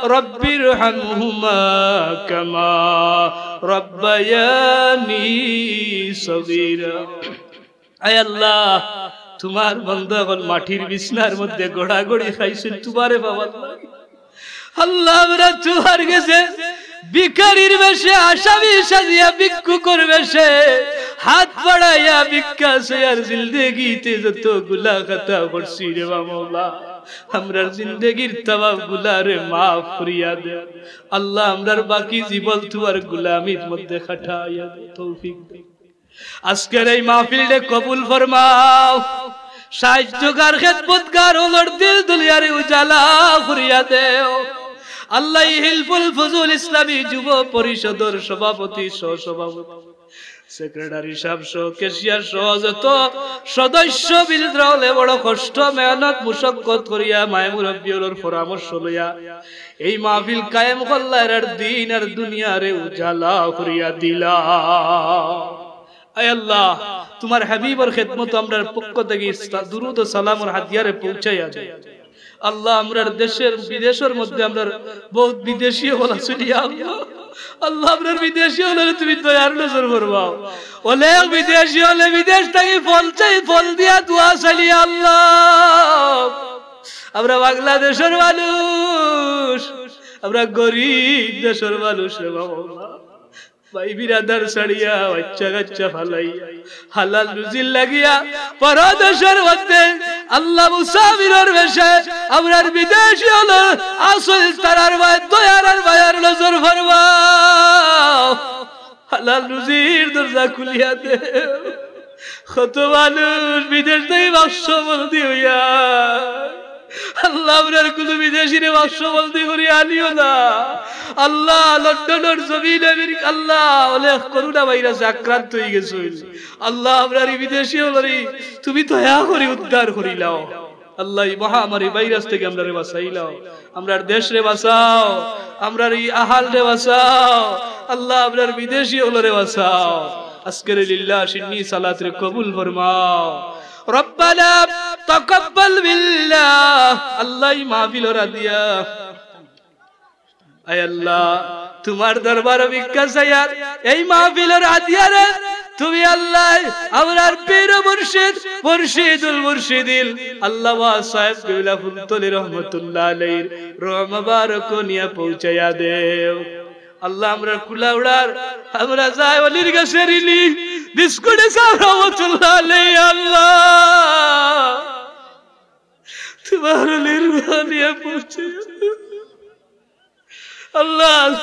رب ارحمهما كما ربياني صغيرا. আয় আল্লাহ, তুমার বন্দা অকল মাটির বিছনার মধ্যে গড়াগড়ি খাইছইন, তুমারে পাওয়ার লাগি। আল্লাহ, আমরা তুমার গেছে ভিখারির বেশে, আসামি সাজিয়া ভিক্ষুকর বেশে হাত বাড়াইয়া ভিক্ষা চাইয়ার জিন্দেগিতে যত গুনা খাতা করছি রে বা মওলা, আমরার জিন্দেগির তামাম গুনারে মাফ করিয়া দে। আল্লাহ, আমরার বাকি জীবন তুমার গুলামির মধ্যে কাটাইয়া দে, তৌফিক দে। আজকের এই মাহফিলরে কবুল ফরমাও। সাহায্যকার, খেদমতকার অকলর দিল দুনিয়ারে উজালা করিয়া দেও। আল্লাহ, এই হিলফুল ফুজুল ইসলামী যুব পরিষদর সভাপতি, সহ-সভাপতি, সেক্রেটারি সাহেব সহ, ক্যাশিয়ার সহ যত সদস্য বৃন্দ অকলে বড় কষ্ট, মেহনত, মুশাক্কত করিয়া, মায়ে মুরব্বি অকলর পরামর্শ লইয়া এই মাহফিল কায়েম করলা, এরার দিন আর দুনিয়ারে উজালা করিয়া দিলা। আয় আল্লাহ, তুমার হাবিবর খেদমতো আমরার পক্ষ থাকি ইসলা-, দুরুদ ও সালামর হাদিয়ারে পৌঁছাইয়া দে। আল্লাহ, আমরার দেশর বিদেশর মধ্যে আমরার বউত বিদেশি অকল আছইন, ইয়া আল্লাহ। আল্লাহ, আমরার বিদেশি অকলরে তুমি দয়ার নজর ফরমাও। অনেক বিদেশি অকলে বিদেশ থাকি ফল চাই, ফল দিয়া দোয়া চাইন, ইয়া আল্লাহ। আমরা বাংলাদেশর মানুষ, আমরা গরিব দেশর মানুষ রে বাবা। ভাই বিরাদার ছাড়িয়া, বাচ্চা কাচ্চা ফালাইয়া, হালাল রুজির লাগিয়া, পরদেশর মধ্যে আল্লাহ মুসাফিরর বেশে আমরার বিদেশি অকল আছইন, তারার বায় দয়ার আর মায়ার নজর ফরমাও। হালাল রুজির দরজা খুলিয়া দে। কত মানুষ বিদেশ থাকি বাক্সবন্দি অইয়া। আল্লাহ, আমরার কুনু বিদেশিরে বাক্সবন্দি করি আনিও না। আল্লাহ, লন্ডনর জমিনে আমেরিকা, আল্লাহ, অনেক করোনা ভাইরাসে আক্রান্ত অইগেছইন। আল্লাহ, আমরার ই বিদেশি অকলরে তুমি দয়া করি উদ্ধার করিলাও। আল্লাহ, ই মহামারী ভাইরাস থাকি আমরারে বাঁচাইলাও। আমরার দেশরে বাঁচাও, আমরার ই আহালরে বাঁচাও, আল্লাহ, আমরার বিদেশি অকলরে বাঁচাও। আজকের এই লিল্লাহ শিন্নি সালাতরে কবুল ফরমাও। রব্বানা তাকাব্বাল মিন্না। আল্লাহ, ই মাহফিলর হাদিয়া, আয় আল্লাহ, তুমার দরবারো ভিক্ষা চাইয়ার এই মাহফিলর হাদিয়ারে তুমি আল্লাহ, আমরার পীর ও মুর্শিদ, মুর্শিদুল মুর্শিদিন, আল্লামা সাহেব কিবলা ফুলতলি রহমতুল্লাহ আলাইহির রহ মোবারক নিয়া পৌঁছাইয়া দেও। আল্লাহ, আমরার কুলাউড়ার, আমরা যাই অলির গেছে ঋণী, বিস্কুটে সাহেব রহমতুল্লাহ আলাইহি, আল্লাহ, তুমার অলির রহ নিয়া পৌঁছাইয়া দেও। আল্লাহ,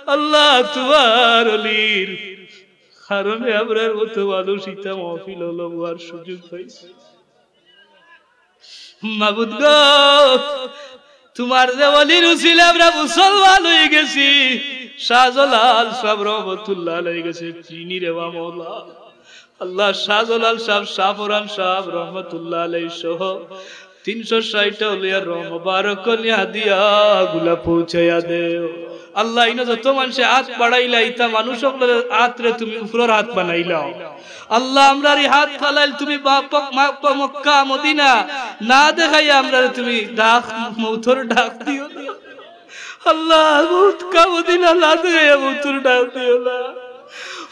আল্লাহ, তুমার অলির কারণে আমরার মতো মানুষ ইতা মাহফিলো বওয়ার সুযোগ পাইছি। মাবুদ গো, তুমার যে অলির উসিলে আমরা মুসলমান অইগেছি। শাহজালাল সাহেব রহমতুল্লাহ আলাইহি গেছে চিনি রে বা মওলা। আল্লাহ, শাহজালাল সাহেব, শাহপরান সাহেব রহমতুল্লাহ আলাইহি সহ তিনশো ষাইটটা অলিয়ার রহ মোবারক নিয়া হাদিয়াগুলা পৌঁছাইয়া দেও। আল্লাহ, ইনো যত মানষে আত বাড়াইলা, ইতা মানুষ অকলর আতরে তুমি উপরর আত বানাইলাও। আল্লাহ, আমরার ই আত ফালাইল তুমি বা-, পক-, মা-, প-, মক্কা মদিনা না দেখাইয়া আমরারে তুমি ডাক, মউতর ডাক দিও না। আল্লাহ, মক্কা মদিনা না দেখাইয়া মউতর ডাক দিও না।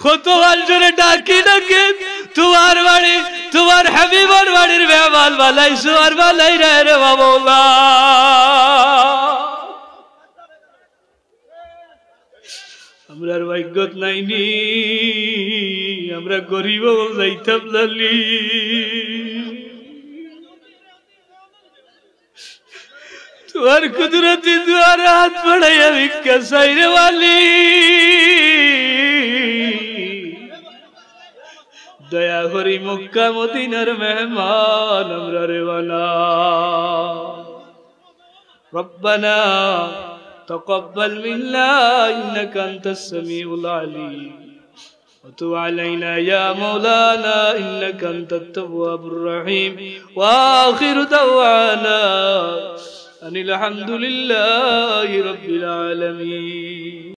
কত মানষরে ডাকি ডাকি তুমার বাড়ি, তুমার হাবিবর বাড়ির মেহমান বানাইছো, আর বানাইরায় রে বা মওলা। আমরার ভাগ্যত নাইনি, আমরা গরিব অকল যাইতাম নানি। তুমার কুদরতি দুয়ারে আত বাড়াইয়া ভিক্ষা চাই রে মালিক। দয়া করি মক্কা মদিনার মেহমান আমরারে বানাও। ربنا تقبل منا إنك أنت السميع العليم وتب علينا يا مولانا إنك أنت التواب الرحيم. وآخر دعوانا أن الحمد لله رب العالمين.